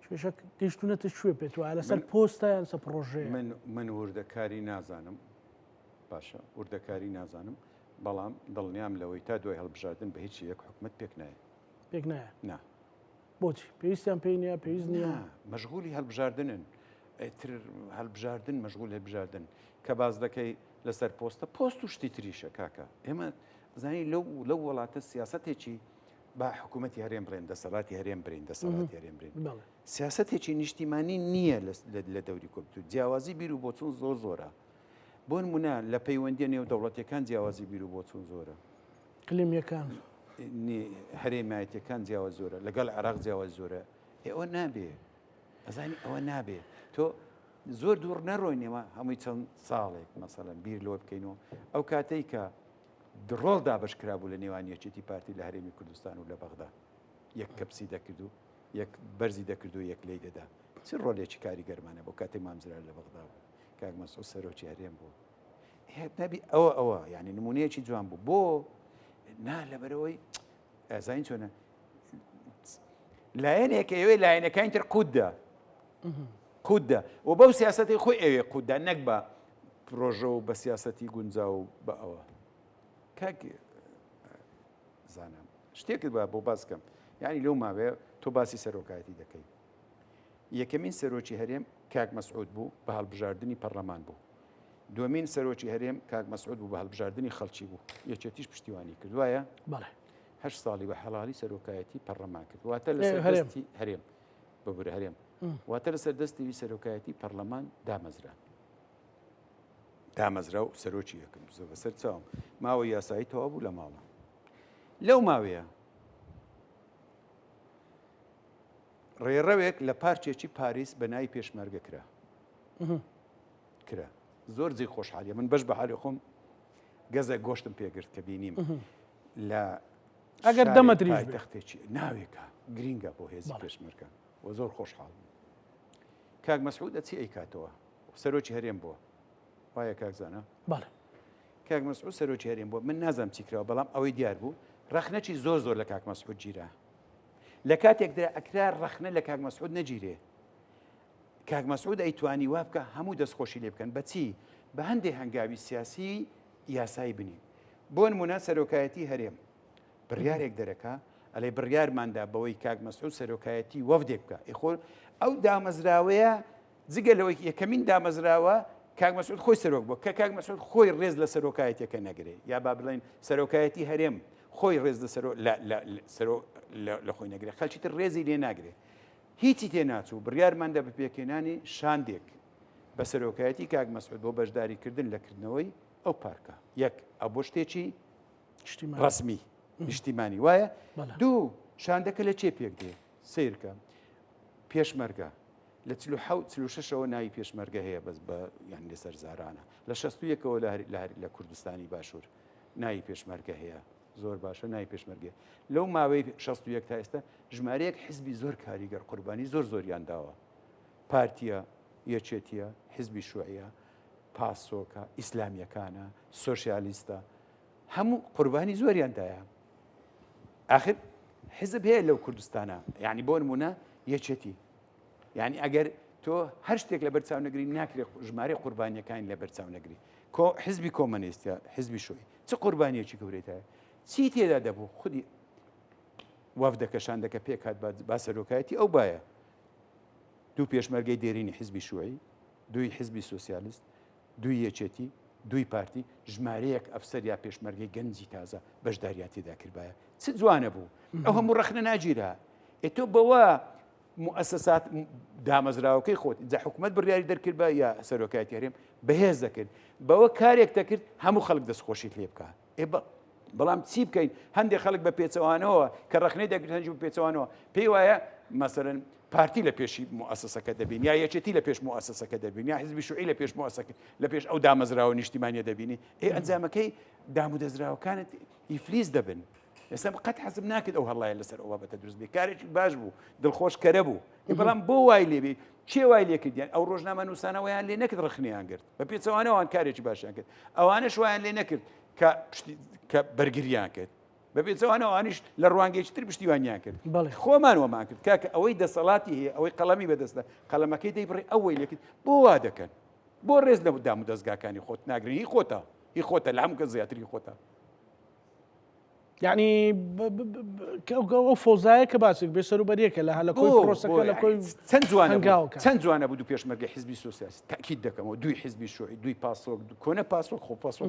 کێشە گەیشتونەتە کوێ پێت وایە لەسەر پۆستە یان سە پڕۆژەیە من من وردەکاری نازانم باشە وردەکاری نازانم بەڵام دڵنیام لەوەی تا دوای هەڵبژاردن بە هیچ یەک حکومت پێک نایە پێک نایە نا بۆچی پێویستیان پێی نییە پێویست نییە مەشغولی هەڵبژاردنن ئیتر هەڵبژاردن مەشغول هەڵبژاردن کە باز دەکەی لەسەر پۆستە پۆست و شتی تریشە کاکە ئێمە زانی لەو لەو وڵاتە سیاستێکی با حکوومەتی هەرێم بڵێن دەسەڵاتی هەرێم برین دەسەڵاتی هەرێم برین سیاستێکی نیشتیمانی نییە لە دەوری کۆبتو جیاوازی بیر و بۆچون زۆر زۆرە بۆ نمونە لە پەیوەندیە نێو دەوڵەتەکان جیاوازی بیر و بۆچون زۆرە قلیمیەکان هەرێمایەتەکان جیاواز زۆرە لەگەڵ عراق جیاواز زۆرە ئەوە نابێ ئەزانی ئەوە نابێ تۆ زۆر دوور نەڕۆینەوە هەمووی چەند ساڵێک مەسەڵەن بیر لەوە بکەینەوە ئەو کاتەی کە ڕۆڵ دابش کرابوو لە نێوان یەکێتی پارتی لە هەرێمی کوردستان و لە بەغدا یەک کەپسی دەکرد و یەک بەرزی دەکرد و یەک لی دەدا چ ڕۆلێکی کاریگەرمانە بۆ کاتێک مامزرا لە بەغدا بوو کاک مەسعود سەرۆکی هەرێم بوو نەبی ئەوە ئەوە یعنی نمونەیەکی جوان بوو بۆ نا لەبەرەوەی ئەزانین چۆنە لایەنێک ئەوێ لایەنەکانی تر قوتدا قوتدا و بەو سیاستی خۆی ئەوێ قوتدا نەک بە پرۆژە و بە سیاستی گونجا و بە ئەوە کاک زانام شتێکت بە بۆ باس کەم یعنی لەو ماوەیە تۆ باسی سەرۆکایەتی دەکەی یەکەمین سەرۆکی هەرێم کاک مەسعود بوو بە هەڵبژاردنی پەرلەمان بوو. دووەمین سەرۆکی هەرێم کاک مەسعود بوو بە هەڵبژاردنی خەڵکی بوو. یەکێتیش پشتیوانی کرد وایە؟ بەڵێ. هەشت ساڵی بە حەڵالی سەرۆکایەتی پەرلەمان کرد. واتە لەسەر دەستی هەرێم ببورە هەرێم. واتە لەسەر دەستی سەرۆکایەتی پەرلەمان دامەزرا. دامەزرا و سەرۆکی یەکەم بەسەر چاوم ماوە یاسایی تەواو بوو لە ماڵە. لەو ماوەیە ڕێڕەوێک لە پارکێکی پاریس بە ناوی پێشمەرگە کرا کرا زۆر جێی خۆشحالیە من بەش بە حالی خۆم گەزە گۆشتم پێگرت کە بینیم لە ئەگەر دەمە درێژ تەختێکی ناوێکە گرینگە بۆ هێزی پێشمەرگە و زۆر خۆشحاڵ کاک مەسعود ئەچی ئەیکاتەوە سەرۆکی هەرێم بووە وایە کاک زانا بەڵێ کاک مەسعود سەرۆکی هەرێم بووە من نازانم چی کراوە بەڵام ئەوەی دیار بوو ڕەخنەکی زۆر زۆر لە کاک مەسعود گیرا لە کاتێکدا ئەکرا ڕەخنە لە کاک مەسعود نەگیرێ. کاک مەسعود ئەیتوانی وا بکا هەموو دەستخۆشی لێ بکەن. بە چی؟ بە هەندێ هەنگاوی سیاسی یاسایی بنین. بۆ نموونە سەرۆکایەتی هەرێم بڕیارێک دەرەکا ئەلێ بڕیارماندا بەوەی کاک مەسعود سەرۆکایەتی وەفدێک بکا. ئێ خۆ ئەو دامەزراوەیە جگە لەوەی یەکەمین دامەزراوە کاک مەسعود خۆی سەرۆک بووە کە کاک مەسعود خۆی ڕێز لە سەرۆکایەتەکە نەگرێ یا با بڵێن سەرۆکایەتی هەرێم خۆی ڕێز لە سەرۆ سەرۆ لە خۆی نەگرێ خەلکی تر ڕێزی لێ ناگرێ هیچی تێ ناچوو بڕیارماندا بە پێکهێنانی شاندێک بە سەرۆکایەتی کاک مەسعود بۆ بەشداریکردن لە کردنەوەی ئەو پارکە یەک ئە بۆ شتێکی ڕسمی نیشتیمانی وایە دوو شاندەکە لە چێ پێک دێ سیرکە پێشمەرگە لە 46 46ەوە ناوی پێشمەرگە هەیە بەس بە یان لەسەر زارانە لە 61ەوە لە لە لە کوردستانی باشوور ناوی پێشمەرگە هەیە زۆر باشە ناوی پێشمەرگە لەو ماوەی 61 تا ئێستا ژمارەیەک حزبی زۆر کاریگەر قوربانی زۆر زۆریان داوە پارتیە یەکێتیە حزبی شوعیە پاسۆکە ئیسلامیەکانە سۆسیالیستە هەموو قوربانی زۆریان دایە ئاخر حزب هەیە لەو کوردستانە یعنی بۆ نمونە یەکێتی یعنی ئەگەر تۆ هەر شتێک لە بەرچاو نەگری ناکرێت ژمارە قوربانیەکانی لە بەرچاو نەگری کۆ حزبی کۆمەنیستە حزبی شوی چ قوربانیەکی گەورەیتە چی تێدا دەبوو خودی وەفدەکە شاندەکە پێکهات با سەرۆکایەتی ئەو باە دوو پێشمەرگەی دێرینی حزبی شوعی دووی حزبی سوسیالیست دووی یەکێتی، دووی پارتی، ژمارەیەک ئەفسەر یا پێشمەرگەی گەنجی تازە بەشداریان تێدا کردبایە چ جوانە بوو ئەو هەموو ڕەخنە ناگیرا ئێ تۆ بەوە موئەسەسات دامەزراوەکەی خۆت جا حکومەت بڕیاری دەرکردبا یا سەرۆکایەتی هەرێم بەهێز دەکرد بەوە کارێک دەکرد هەموو خەڵک دەستخۆشیت لێ بکە ئێ بەڵام چی بکەین هەندێک خەڵک بە پێچەوانەوە کە ڕەخنەی دەگرت هەنج بە پێچەوانەوە پێی وایە مەسەرەن پارتی لە پێشی موئەسەسەکە دەبین یا یەکێتی لە پێش موئەسەسەکە دەبین یا حزبی شوعی لە پێش موئەسەکە لە پێش ئەو دامەزراوە نیشتیمانیە دەبینی ئێ ئەنجامەکەی دامودەزراوەکانت ئیفلیس دەبن. ئێستا قەت حەزم ناکرد ئەو هەڵایە لەسەر ئەو بابەتە دروست بێ کارێکی باش بوو دڵخۆش کەرە بوو بەڵام بۆ وای لێبێ چێ وای لێکردیان ئەو ڕۆژنامە نووسانەوەیان لێ نەکرد ڕخنیان گرت بە پێچەوانەوان کارێکی باشیان کرد ئەوانەش وایان لێ نەکرد کە کە بەرگریان کرد بە پێچەوانە ئەوانیش لە ڕوانگەیەکی تر پشتیوانیان کرد خۆمان وەمان کرد کاکە ئەوەی دەسەڵاتی هەیە ئەوەی قەڵەمی بەدەستە قەڵەمەکەی دەیبڕی ئەوەی لێکرد بۆ وا دەکەن بۆ ڕێز لە دام و دەستگاکانی خۆت ناگرن هی خۆتە هی خۆتە لە هەموو کەس زیاتر هی خۆتە. یعنی ئەو فۆزایە کە باسێک بێ سەروبەریەکە لە هەلە کۆی پرۆسەکە لە کۆی چەند جوانە چەند جوانە بوو دوو پێشمەرگە حزبی سۆسیالیست تاکید دەکەمەوە دووی حزبی شوعی دووی پاسۆک کۆنە پاسۆک خۆ پاسۆک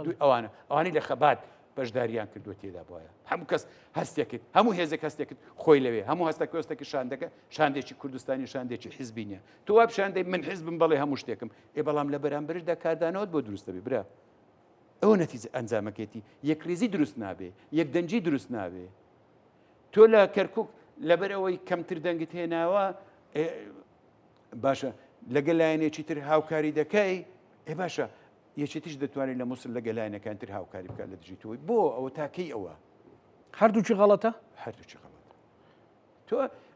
دووی ئەوانە ئەوانەی لە خەبات بەشداریان کردووە تێدا بواە هەموو کەس هەستێکرد هەموو هێزێک هەستێکرد خۆی لەوێ هەموو هەستە کوێستێکی شاندەکە شاندێکی کوردستانی شاندێکی حزبی نییە تو وا پیشاندەی من حزبم بەڵێ هەموو شتێکم ئێ بەڵام لە بەرامبەرشدا کاردانەوەت بۆ دروست دەبێ برا ئەوە نەتیجە ئەنجامەکەیتی یەکریزی دروست نابێ یەکدەنگی دروست نابێ تۆ لە کەرکک لەبەر ئەوەی کەمتر دەنگت هێناوە باشە لەگەل لایەنێکی تر هاوکاری دەکەی ئێ باشە یەکێتیش دەتوانێت لە موسڵ لەگەل لایەنەکان تر هاوکاری بکات لە دژی تۆی بۆ ئەوە تاکەی ئەوە هەردووکی غەڵەتە هەردووکی غەڵەتە تۆ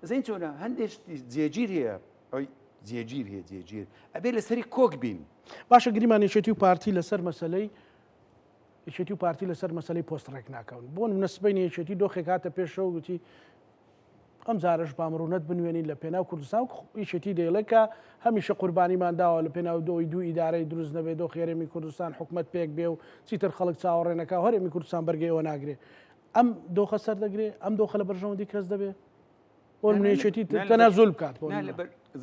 زین چۆنە هەندێک جێگیر هەیە ئەوی جێگیر هەیە جێگیر ئەبێ لەسەری کۆک بین باشە گریمان یەکێتی و پارتی لەسەر مەسلەی یەکێتی و پارتی لەسەر مەسلەی پۆست ڕێک ناکەون بۆ نمونە سبەینێ یەکێتی دۆخێک هاتە پێشەوە گوتی ئەم جارەش با مڕونەت بنوێنین لە پێناو کوردستان و یەکێتی دەیڵێ کە هەمیشە قوربانیمان داوە لە پێناو دۆی دوو ئیدارەی دروست نەبێ دۆخی هەرێمی کوردستان حکومەت پێک بێ و چیتر خەڵک چاوەڕێ نەکا و هەرێمی کوردستان بەرگەی ئەوە ناگرێ ئەم دۆخە سەر دەگرێ ئەم دۆخە لە بەرژەوەندی کەس دەبێ بۆ نمونە یەکێتی تەنازول بکات بۆ نمونە.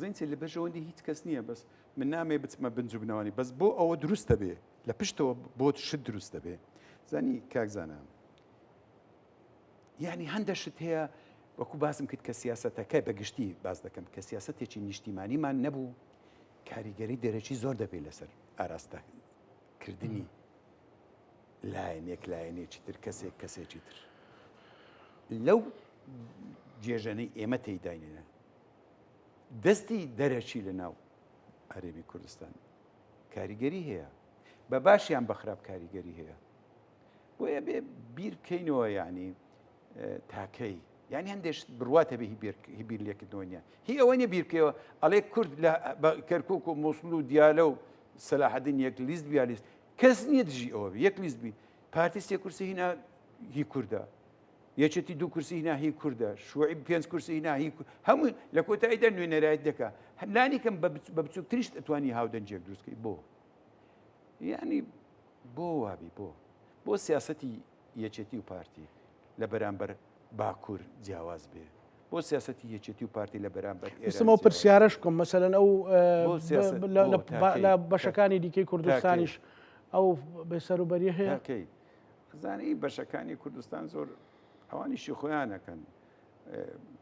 زین لە بەرژەوەندی هیچ کەس نییە بەس من نامێ بچمە بنج و بنەوانی بەس بۆ ئەوە دروست دەبێ لە پشتەوە بۆت شت دروست دەبێ زانی کاک زانا یعنی هەندە شت هەیە وەکو باسم کرد کە سیاسەتەکە بە گشتی باس دەکەم کە سیاسەتێکی نیشتیمانیمان نەبوو کاریگەری دەرەکی زۆر دەبێت لەسەر ئاراستە کردنی لایەنێک لایەنێکی تر کەسێک کەسێکی تر لەو جێژەنەی ئێمە تێیداینێنە دەستی دەرەکی لە ناو هەرێمی کوردستان کاریگەری هەیە بە باشیان بە خراپ کاریگەری هەیە بۆیە بێ بیر بکەینەوە یعنی تاکەی یعنی هەندێک بڕوات هەبێ هی بیر لێکردنەوە نیە هی ئەوە نیە بیر بکەیەوە ئەڵێ کورد لە کەرکک و مووسڵ و دیالە و سەلاحەدین یەک لیست بیا لیست کەس نییە دژی ئەوە بی یەک لیست بی پارتی سێ کورسی هینا هی کوردە یەکێتی دوو کورسی هینا هی کوردە شوعی پێنج کورسی هینا هی هەموو لە کۆتاییدا نوێنەرایەت دەکا لانی کەم بە بچووکتریش ئەتوانی هاودەنگێک دروستکەی بۆ یعنی بۆ وابی بۆ بۆ سیاسەتی یەکێتی و پارتی لە بەرامبەر باکوور جیاواز بێ بۆ سیاسەتی یەکێتی و پارتی لە بەرامبەر ئێران ویستم ئەو پرسیارەش بکەم مەسەلەن ئەو لە بەشەکانی دیکەی کوردستانیش ئەو بێسەروبەری هەیە کەی زانی بەشەکانی کوردستان زۆر ئەوانیشی خۆیانەکەن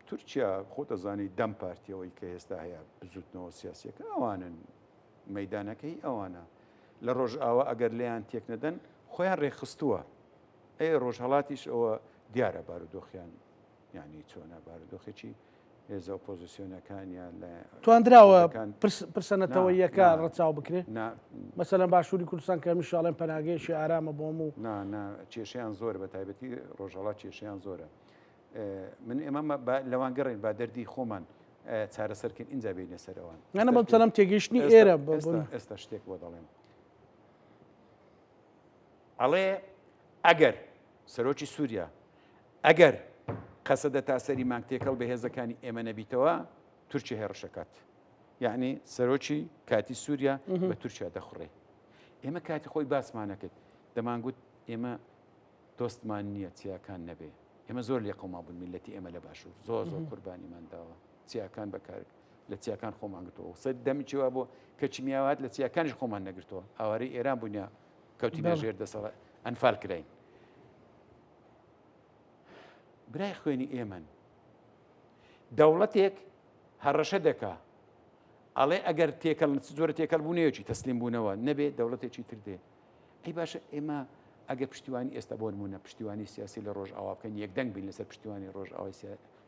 تورکیا خۆتەزانی دەم پارتیەوەی کە ئێستا هەیە بزوتنەوە سیاسیەکە ئەوانن مەیدانەکەی ئەوانە. لە ڕۆژئاوا ئەگەر لێیان تێک نەدەن خۆیان ڕێکخستووە. ئەی ڕۆژهەڵاتیش ئەوە دیارە بارودۆخیان یانی چۆنە بارودۆخێکی هێزە ئۆپۆزیسیۆنەکان یان لە تواندراوە پرسە نەتەوەییەکە ڕەچاو بکرێ مەسەلەن باشووری کوردستان کە هەمیشە ئەڵێن پەناگەیەکی ئارامە بۆم و نا نا کێشەیان زۆرە بە تایبەتی ڕۆژهەڵات کێشەیان زۆرە. من ئێمە لەوان گەڕێن با دەردی خۆمان چارەسەرکەین ئینجا بینە سەر ئەوان نە بەم سەلام تێگەیشتنی ئێرە ئێستا شتێک بۆ دەڵێم ئەڵێ ئەگەر سەرۆکی سووریا ئەگەر قەسەدە تا سەری مانگ تێکەڵ بە هێزەکانی ئێمە نەبیتەوە تورکیا هێڕشەکات یعنی سەرۆکی کاتی سووریا بە تورکیا دەخڕێ ئێمە کاتی خۆی باسمانەکرد دەمانگوت ئێمە دۆستمان نییە چیاکان نەبێ ئێمە زۆر لێقەوما بوون میلەتی ئێمە لە باشوور زۆر زۆر قوربانیمان داوە چیاکان بەکار لە چیاکان خۆمان گرتەوە سەر دەمچیوا بۆ کە چمیاوات لە چیاکانیش خۆمان نەگرتەوە ئاوارەی ئێران بوونیا کەوتی ژێر دەسەڵات ئەنفال کراین برای خوێنی ئێمەن دەوڵەتێک هەڕەشە دەکا ئەڵێ ئەگەر تێکەڵ زۆرە تێکەڵ بوونەیەکی تەسلیم بوونەوە نەبێ دەوڵەتێکی تر دێ ئەی باشە ئێمە ئەگەر پشتیوانی ئێستا بۆ نمونە پشتیوانی سیاسی لە ڕۆژئاوا بکەین یەکدەنگ بین لەسەر پشتیوانی ڕۆژئاوای.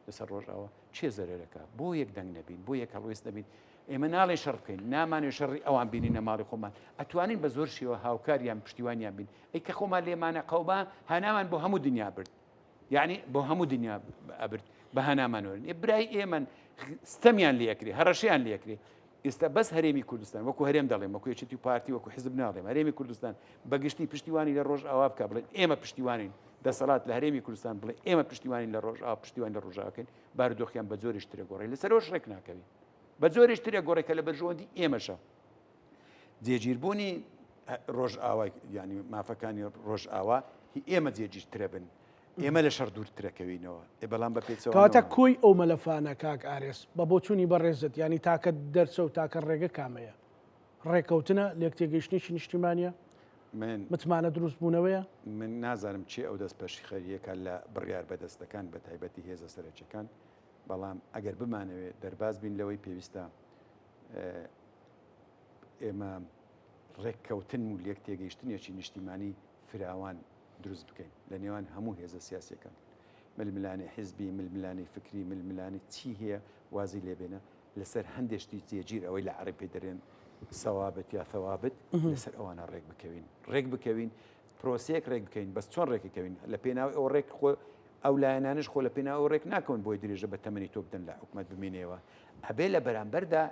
لەسەر ڕۆژئاوا کێ زەرەرەکە بۆ یەک دەنگ نەبین بۆ یەک هەڵوێست نەبین ئێمە ناڵێ شەڕ بکەین نامانێ شەڕی ئەوان بینینە ماڵی خۆمان ئەتوانین بە زۆر شێوە هاوکاریان پشتیوانیان بین ئەی کە خۆمان لێمانە قەوما هەنامان بۆ هەموو دنیا برد یعنی بۆ هەموو دنیا ئەبرد بە هەنامان وەرن ئێ برای ئێمەن ستەمیان لێکرێ هەڕەشیان لێکرێ ئێستا بەس هەرێمی کوردستان وەکو هەرێم دەڵێم وەکو یەکێتی و پارتی وەکو حزب ناڵێم هەرێمی کوردستان بەگشتی پشتیوانی لە ڕۆژ ئاوا بکە بڵێن ئێمە پشتیوانین دەسەڵات لە هەرێمی کوردستان بڵێ ئێمە پشتیوانین لە ڕۆژ ئاوا پشتیوان لە ڕۆژاکەین بارودۆخیان بە جۆریش ترە گۆڕێ لەسەرەوەش ڕێک ناکەوین بە جۆریش ترە گۆڕێ کە لە بەرژەوەندی ئێمەشە جێگیربوونی ڕۆژئاوای یعنی مافەکانی ڕۆژئاوا هی ئێمە جێگیرترە بن ئێمە لە شەڕ دوورترەکەوینەوە ئێ بەڵام بە پێچەوانەوە کەواتە کۆی ئەو مەلەفانە کاک ئارێس بە بۆچوونی بەڕێزت یانی تاکە دەرچە و تاکە ڕێگە کامەیە؟ ڕێکەوتنە؟ لێکتێگەیشتنێکی نیشتیمانیە؟ من متمانە دروست بوونەوەیە؟ من نازانم کێ ئەو دەستپێشخەرییەکە لە بڕیار بەدەستەکان بە تایبەتی هێزە سەرەکیەکان بەڵام ئەگەر بمانەوێ دەرباز بین لەوەی پێویستە ئێمە ڕێککەوتن و لێک تێگەیشتنێکی نیشتیمانی فراوان دروست بکەین لە نێوان هەموو هێزە سیاسەکان ململانێ حزبی ململانێ فکری ململانێ چی هەیە وازی لێبێنە لەسەر هەندێک شتی جێگیر ئەوەی لە عەرەبی پێی دەرێن سەوابت یا ثوابت لەسەر ئەوانە ڕێک بکەوین ڕێک بکەوین پرۆسەیەک ڕێک بکەین بەس چۆن ڕێکەکەوین لە پێناو ئەو ڕێک خۆ ئەو لایەنانش خۆ لە پێناو ئەو ڕێک ناکەون بۆی درێژە بە تەمەنی تۆ بدەن لە حکومت بمێنەوە ئەبێ لە بەرامبەردا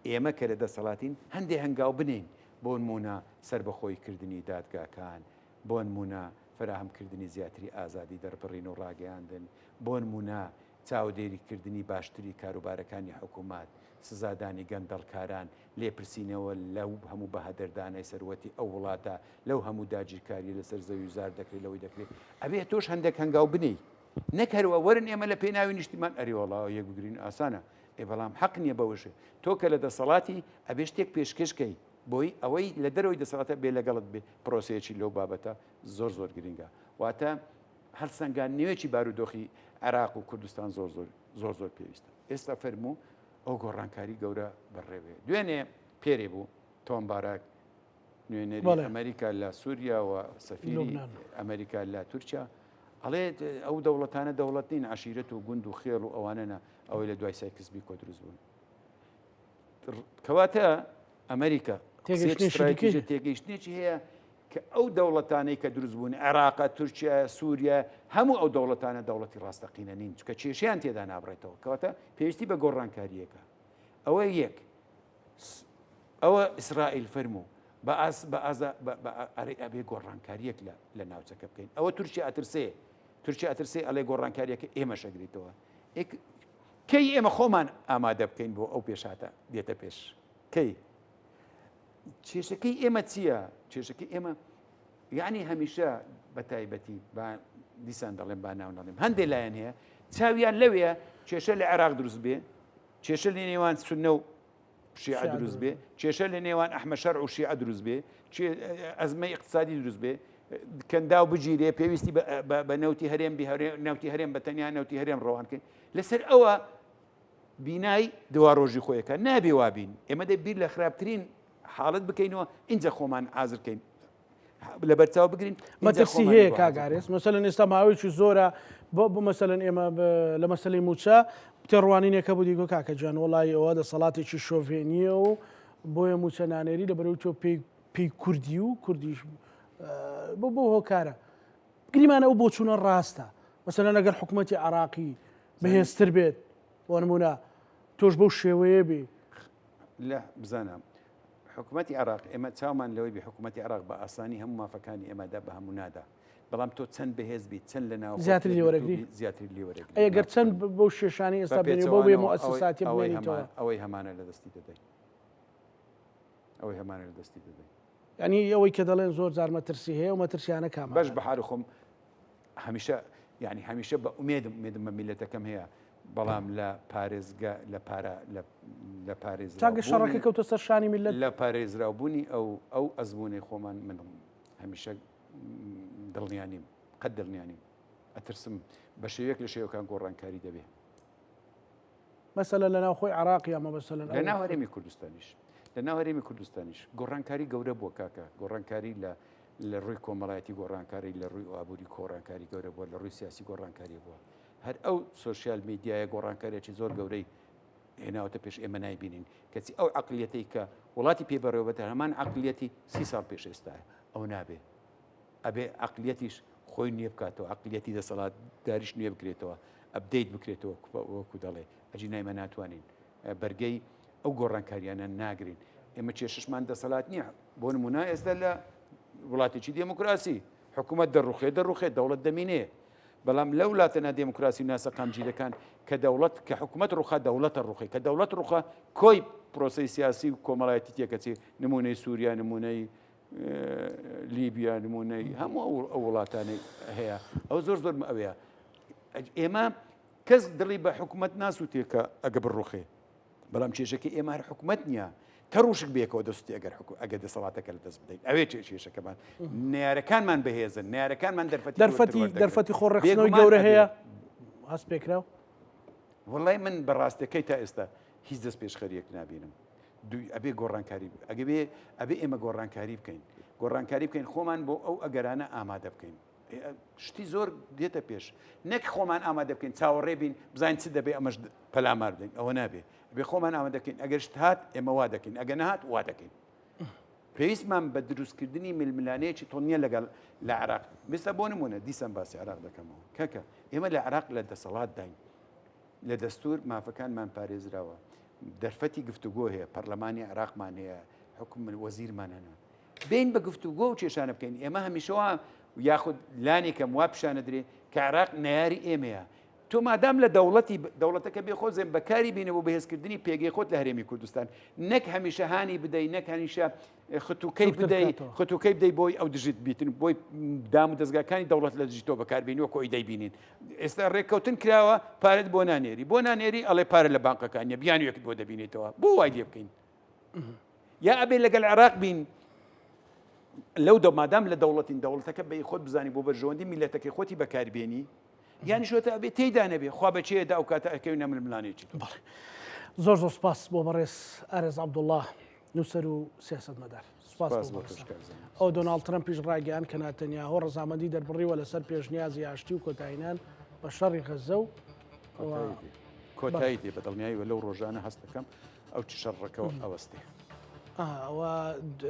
ئێمە کە لە دەسەڵاتین هەندێ هەنگاو بنێین، بۆنموونە سەربەخۆیی کردنی دادگاکان، بۆنموونە فەراهەم کردنی زیاتری ئازادی دەربڕین و ڕاگەیاندن، بۆنموونە چاودێری کردنی باشتری کاروبارەکانی حکوومەت، سزادانی گەندەڵکاران، لێپرسینەوە لەو هەموو بەهەدەردانەی سەروەتی ئەو وڵاتە، لەو هەموو داگیرکاریە لەسەر زەوی و زار دەکرێ لەوەی دەکرێ، ئەبێ تۆش هەندێک هەنگاو بنێی. نەک هەروا وەرن ئێمە لە پێناوی نیشتیمان ئەرێ وەڵا یەک بگرین ئاسانە ئێ بەڵام حەق نییە بەوەشێ تۆ کە لە دەسەڵاتی ئەبێ شتێک پێشکەش کەی بۆی ئەوەی لە دەرەوەی دەسەڵاتە بێ لەگەڵت بێ پرۆسەیەکی لەو بابەتە زۆر زۆر گرنگە واتە هەڵسەنگاندنەوەیەکی بارودۆخی عێراق و کوردستان زۆر زۆر زۆر زۆر پێویستە ئێستا فەرموو ئەو گۆڕانکاری گەورە بەڕێوێ دوێنێ پێرێ بوو تۆم باراک نوێنەری ئەمریکا لە سووریا و سەفیری ئەمریکا لە تورکیا ئەڵێ ئەو دەوڵەتانە دەوڵەت نین عشیرەت و گوند و خێڵ و ئەوانەنە ئەوەی لە دوای سایکس بیکۆ دروست بوون کەواتە ئەمریکا تێگەیشتنێکی هەیە کە ئەو دەوڵەتانەی کە دروست بوون عێراقە تورکیا سووریا هەموو ئەو دەوڵەتانە دەوڵەتی ڕاستەقینە نین چکە کێشیان تێدا نابڕێتەوە کەواتە پێویستی بە گۆڕانکاریەکە ئەوە یەک ئەوە ئیسرائیل فەرموو بە ئاس بە ئازا بە ئەرێ ئەبێ گۆڕانکاریەک لە لە ناوچەکە بکەین ئەوە تورکیا ئەترسێ تورکیا ئەترسێ ئەڵێ گۆڕانکاریەکە ئێمەش ئەگریتەوە کەی ئێمە خۆمان ئامادە بکەین بۆ ئەو پێشاتە دێتە پێش کەی کێشەکەی ئێمە چییە کێشەکەی ئێمە یعنی هەمیشە بە تایبەتی با دیسان دەڵێم با ناو نەڵێم هەندێک لایەن هەیە چاویان لەوێ کێشە لە عێراق دروست بێ کێشە لە نێوان سوننە و شیعە دروست بێ کێشە لە نێوان ئەحمە شەرع و شیعە دروست بێ ئەزمەی اقتصادی دروست بێ کەنداو بگیرێ پێویستی بە نەوتی هەرێم نەوتی هەرێم بە تەنیا نەوتی هەرێم ڕەوانکەین لەسەر ئەوە بینای دوا ڕۆژی خۆیەکە نابێ وابین ئێمە دە بیر لە خراپترین حاڵت بکەینەوە اینجا خۆمان ئازرکەین لەبەرچاو بگرین. مەترسی هەیە کاک ئارێز مەسەلەن ئێستا ماوەیەکی زۆرە بۆ بۆ مەسەلەن ئێمە لە مەسەلەی مووچە تێڕوانینێک هەبوو دیگۆ کاکە گیان وەڵی ئەوە دەسەڵاتێکی شۆڤێنییە و بۆیە مووچە نانێری لە بەرەوەی تۆ پێی پێی کوردی و کوردیش بۆ بۆ هۆکارە گریمانە ئەو بۆچوونە ڕاستە مەسەلەن ئەگەر حکوومەتی عراقی بەهێزتر بێت بۆ نمونە تۆش بەو شێوەیە بێ لە بزانە حکومەتی عێراق ئێمە چاومان لەوەی بێ حکومەتی عێراق بە ئاسانی هەموو مافەکانی ئێمەدا بە هەموو نادا بەڵام تۆ چەند بەهێز بیت چەند لە ناو زیاتر لێ وەرەگری زیاتر لێ وەرەگری ئەی گەر چەند بەو شێشانی ئێستا بێنی بەو بێ موئەسەساتی بمێنیتەوە ئەوەی هەمانە لە دەستی دەدەین ئەوەی هەمانە لە دەستی دەدەین یعنی ئەوەی کە دەڵێن زۆر جار مەترسی هەیە و مەترسیانە کامە بەش بە حالی خۆم هەمیشە یعنی هەمیشە بە ئومێدم ئومێدم بە میلەتەکەم هەیە بەڵام لە پارێزگە لە پارە لە پارێز چاکە شەڕەکە کەوتە سەر شانی میلەت لە پارێزراوبوونی ئەو ئەو ئەزمونەی خۆمان من هەمیشە دڵنیا نیم قەت دڵنیا نیم ئەترسم بە شێوەیەک لە شێوەکان گۆڕانکاری دەبێ. مەسەلە لە ناوخۆی عراق یا مەبەسەلەن لە ناو هەرێمی کوردستانیش لە ناو هەرێمی کوردستانیش گۆڕانکاری گەورە بووە کاکە گۆڕانکاری لە لە ڕووی کۆمەڵایەتی گۆڕانکاری لە ڕووی ئابووری کۆڕانکاری گەورە بووە لە ڕووی سیاسی گۆڕانکاری بووە. هەر ئەو سۆشیال میدیایە گۆڕانکاریی زۆر گەورەی هێناوەتە پێش ئێمە نایبینین کەچی ئەو عقلیەتەی کە وڵاتی پێ بەڕێوەبەتە هەمان عقلیەتی سی ساڵ پێش ئێستایە ئەو نابێ ئەبێ عقلیەتیش خۆی نوێ بکاتەوە عقلیەتی دەسەڵات داریش نوێ بکرێتەوە update بکرێتەوە وەکو دەڵێ ئەجی نایمە ناتوانین بەرگەی ئەو گۆڕانکاریانە ناگرین ئێمە کێششمان دەسەڵات نییە بۆ نمونە ئێستا لە وڵاتێکی دێموکراسی حکوومەت دەڕوخێ دەڕوخێ دەوڵەت دەمینێ بەڵام لەو وڵاتە نادێموکراسی و ناسەقامگیرەکان کە دەوڵەت کە حکوومەت ڕوخا دەوڵەتە ڕوخی کە دەوڵەت ڕوخا کۆی پرۆسەی سیاسی و کۆمەڵایەتی تێکەچێ نمونەی سووریا نمونەی لیبیا نمونەی هەموو ئەو وڵاتانەی هەیە ئەو زۆر زۆر ئەوەیە ئێمە کەس دڵی بە حکوومەت ناسووتێ کە ئەگە بڕوخێ بەڵام کێشەکەی ئێمە هەر حکومەت نییە تەڕوشک بێکەوە دەستی ئەگەر حکو ئەگەر دەسەڵاتەکە لە دەست بدەین ئەوێ کێشەکەمان نارەکانمان بەهێزن نارەکانمان دەرفەتی دەرفەتی دەرفەتی خۆ ڕێکخستنەوەی گەورە هەیە هەست پێکراو وڵی من بەڕاستەکەی تا ئێستا هیچ دەست پێشخەریەک نبینم دوی ئەبێ گۆڕانکاری ئەگە بێ ئەبێ ئێمە گۆڕانکاری بکەین گۆڕانکاری بکەین خۆمان بۆ ئەو ئەگەرانە ئامادە بکەین شتی زۆر دێتە پێش نەک خۆمان ئامادە بکەین چاوەڕێ بین بزانین چ دەبێ ئەمەش پەلامار بدەین ئەوە نابێ بێ خۆمان ئامادە دەکەین ئەگەر شت هات ئێمە وا دەکەین ئەگە نەهات وا دەکەین پێویستمان بە دروستکردنی ململانەیەکی تۆ نییە لەگەڵ لە عراق بێستا بۆ نمونە دیسان باسی عراق دەکەمەوە کاکە ئێمە لە عراق لە دەسەڵات داین لە دەستور مافەکانمان پارێزراوە دەرفەتی گفتوگۆ هەیە پەرلەمانی عراقمان هەیە حکوم وەزیرمان هەنە بێین بە گفتوگۆ و کێشانە بکەین ئێمە هەمیشە وا یاخود لانی کەم وا پیشانەدرێ کە عێراق نەیاری ئێمەیە تۆ مادام لە دەوڵەتی دەوڵەتەکە بێ خۆزێن بەکاری بینە بۆ بەهێزکردنی پێگەی خۆت لە هەرێمی کوردستان نەک هەمیشە هانی بدەی نەک هەمیشە ختوکەی بدەی ختوکەی بدەی بۆی ئەو دژیت بیتن بۆی دام و دەستگاکانی دەوڵەت لە دژی تۆ بەکاربینی وەکو ئەوی دەیبینین ئێستا ڕێککەوتن کراوە پارەت بۆ نانێری بۆ نانێری ئەڵێ پارە لە بانقەکان نیە بیانوێکت بۆ دەبینێتەوە بۆ وای لێ بکەین یا ئەبێ لەگەل عێراق بین لەو دە مادام لە دەوڵەتین دەوڵەتەکە بە خۆت بزانی بۆ بەرژەوەندی میلەتەکەی خۆتی بەکاربێنی یانی شۆتە ئەبێ تێیدا نەبێ خوا بەچێ دا ئەو کاتە ئەکەوینە ململانێکی تۆ. بەڵێ زۆر زۆر سپاس بۆ بەڕێز ئارێز عەبدوڵڵا نووسەر و سیاسەتمەدار سپاس سپاس بۆ بۆ تۆش بەڕێزتان. کاک زانا. ئەو دۆناڵد ترەمپیش ڕایگەیاند کە ناتەنیاهۆ ڕەزامەندی دەربڕیوە لەسەر پێشنیازی ئاشتی و کۆتایینان بە شەڕی غەززە و کۆتایی دێ کۆتایی دێ بە دڵنیاییەوە لەو ڕۆژانە هەست دەکەم ئەو چ شەڕەکەوە ئەوەستێ. ئەوە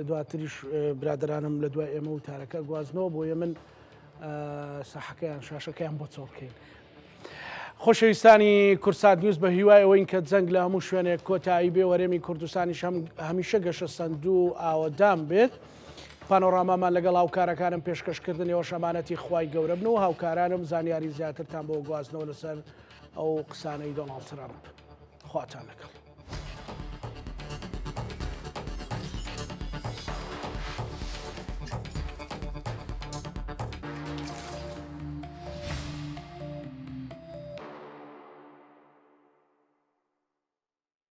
دواتریش برادەرانم لە دوای ئێمە وتارەکە گوازنەوە بۆ من ساحەکەیان شاشەکەیان بۆ چۆڵ بکەین. خۆشەویستانی کورسات نیوز بە هیوای ئەوەین کە جەنگ لە هەموو شوێنێک کۆتایی بێ وەرێمی کوردستانیش هەم هەمیشە گەشە سندوو و ئاوەدان بێت. پانۆرامامان لەگەڵ هاوکارەکانم پێشکەشکردن ئێوەش ئەمانەتی خوای گەورە بن و هاوکارانم زانیاری زیاترتان بۆ گواستنەوە لەسەر ئەو قسانەی دۆناڵد ترەمپ. خواتان لەگەڵ.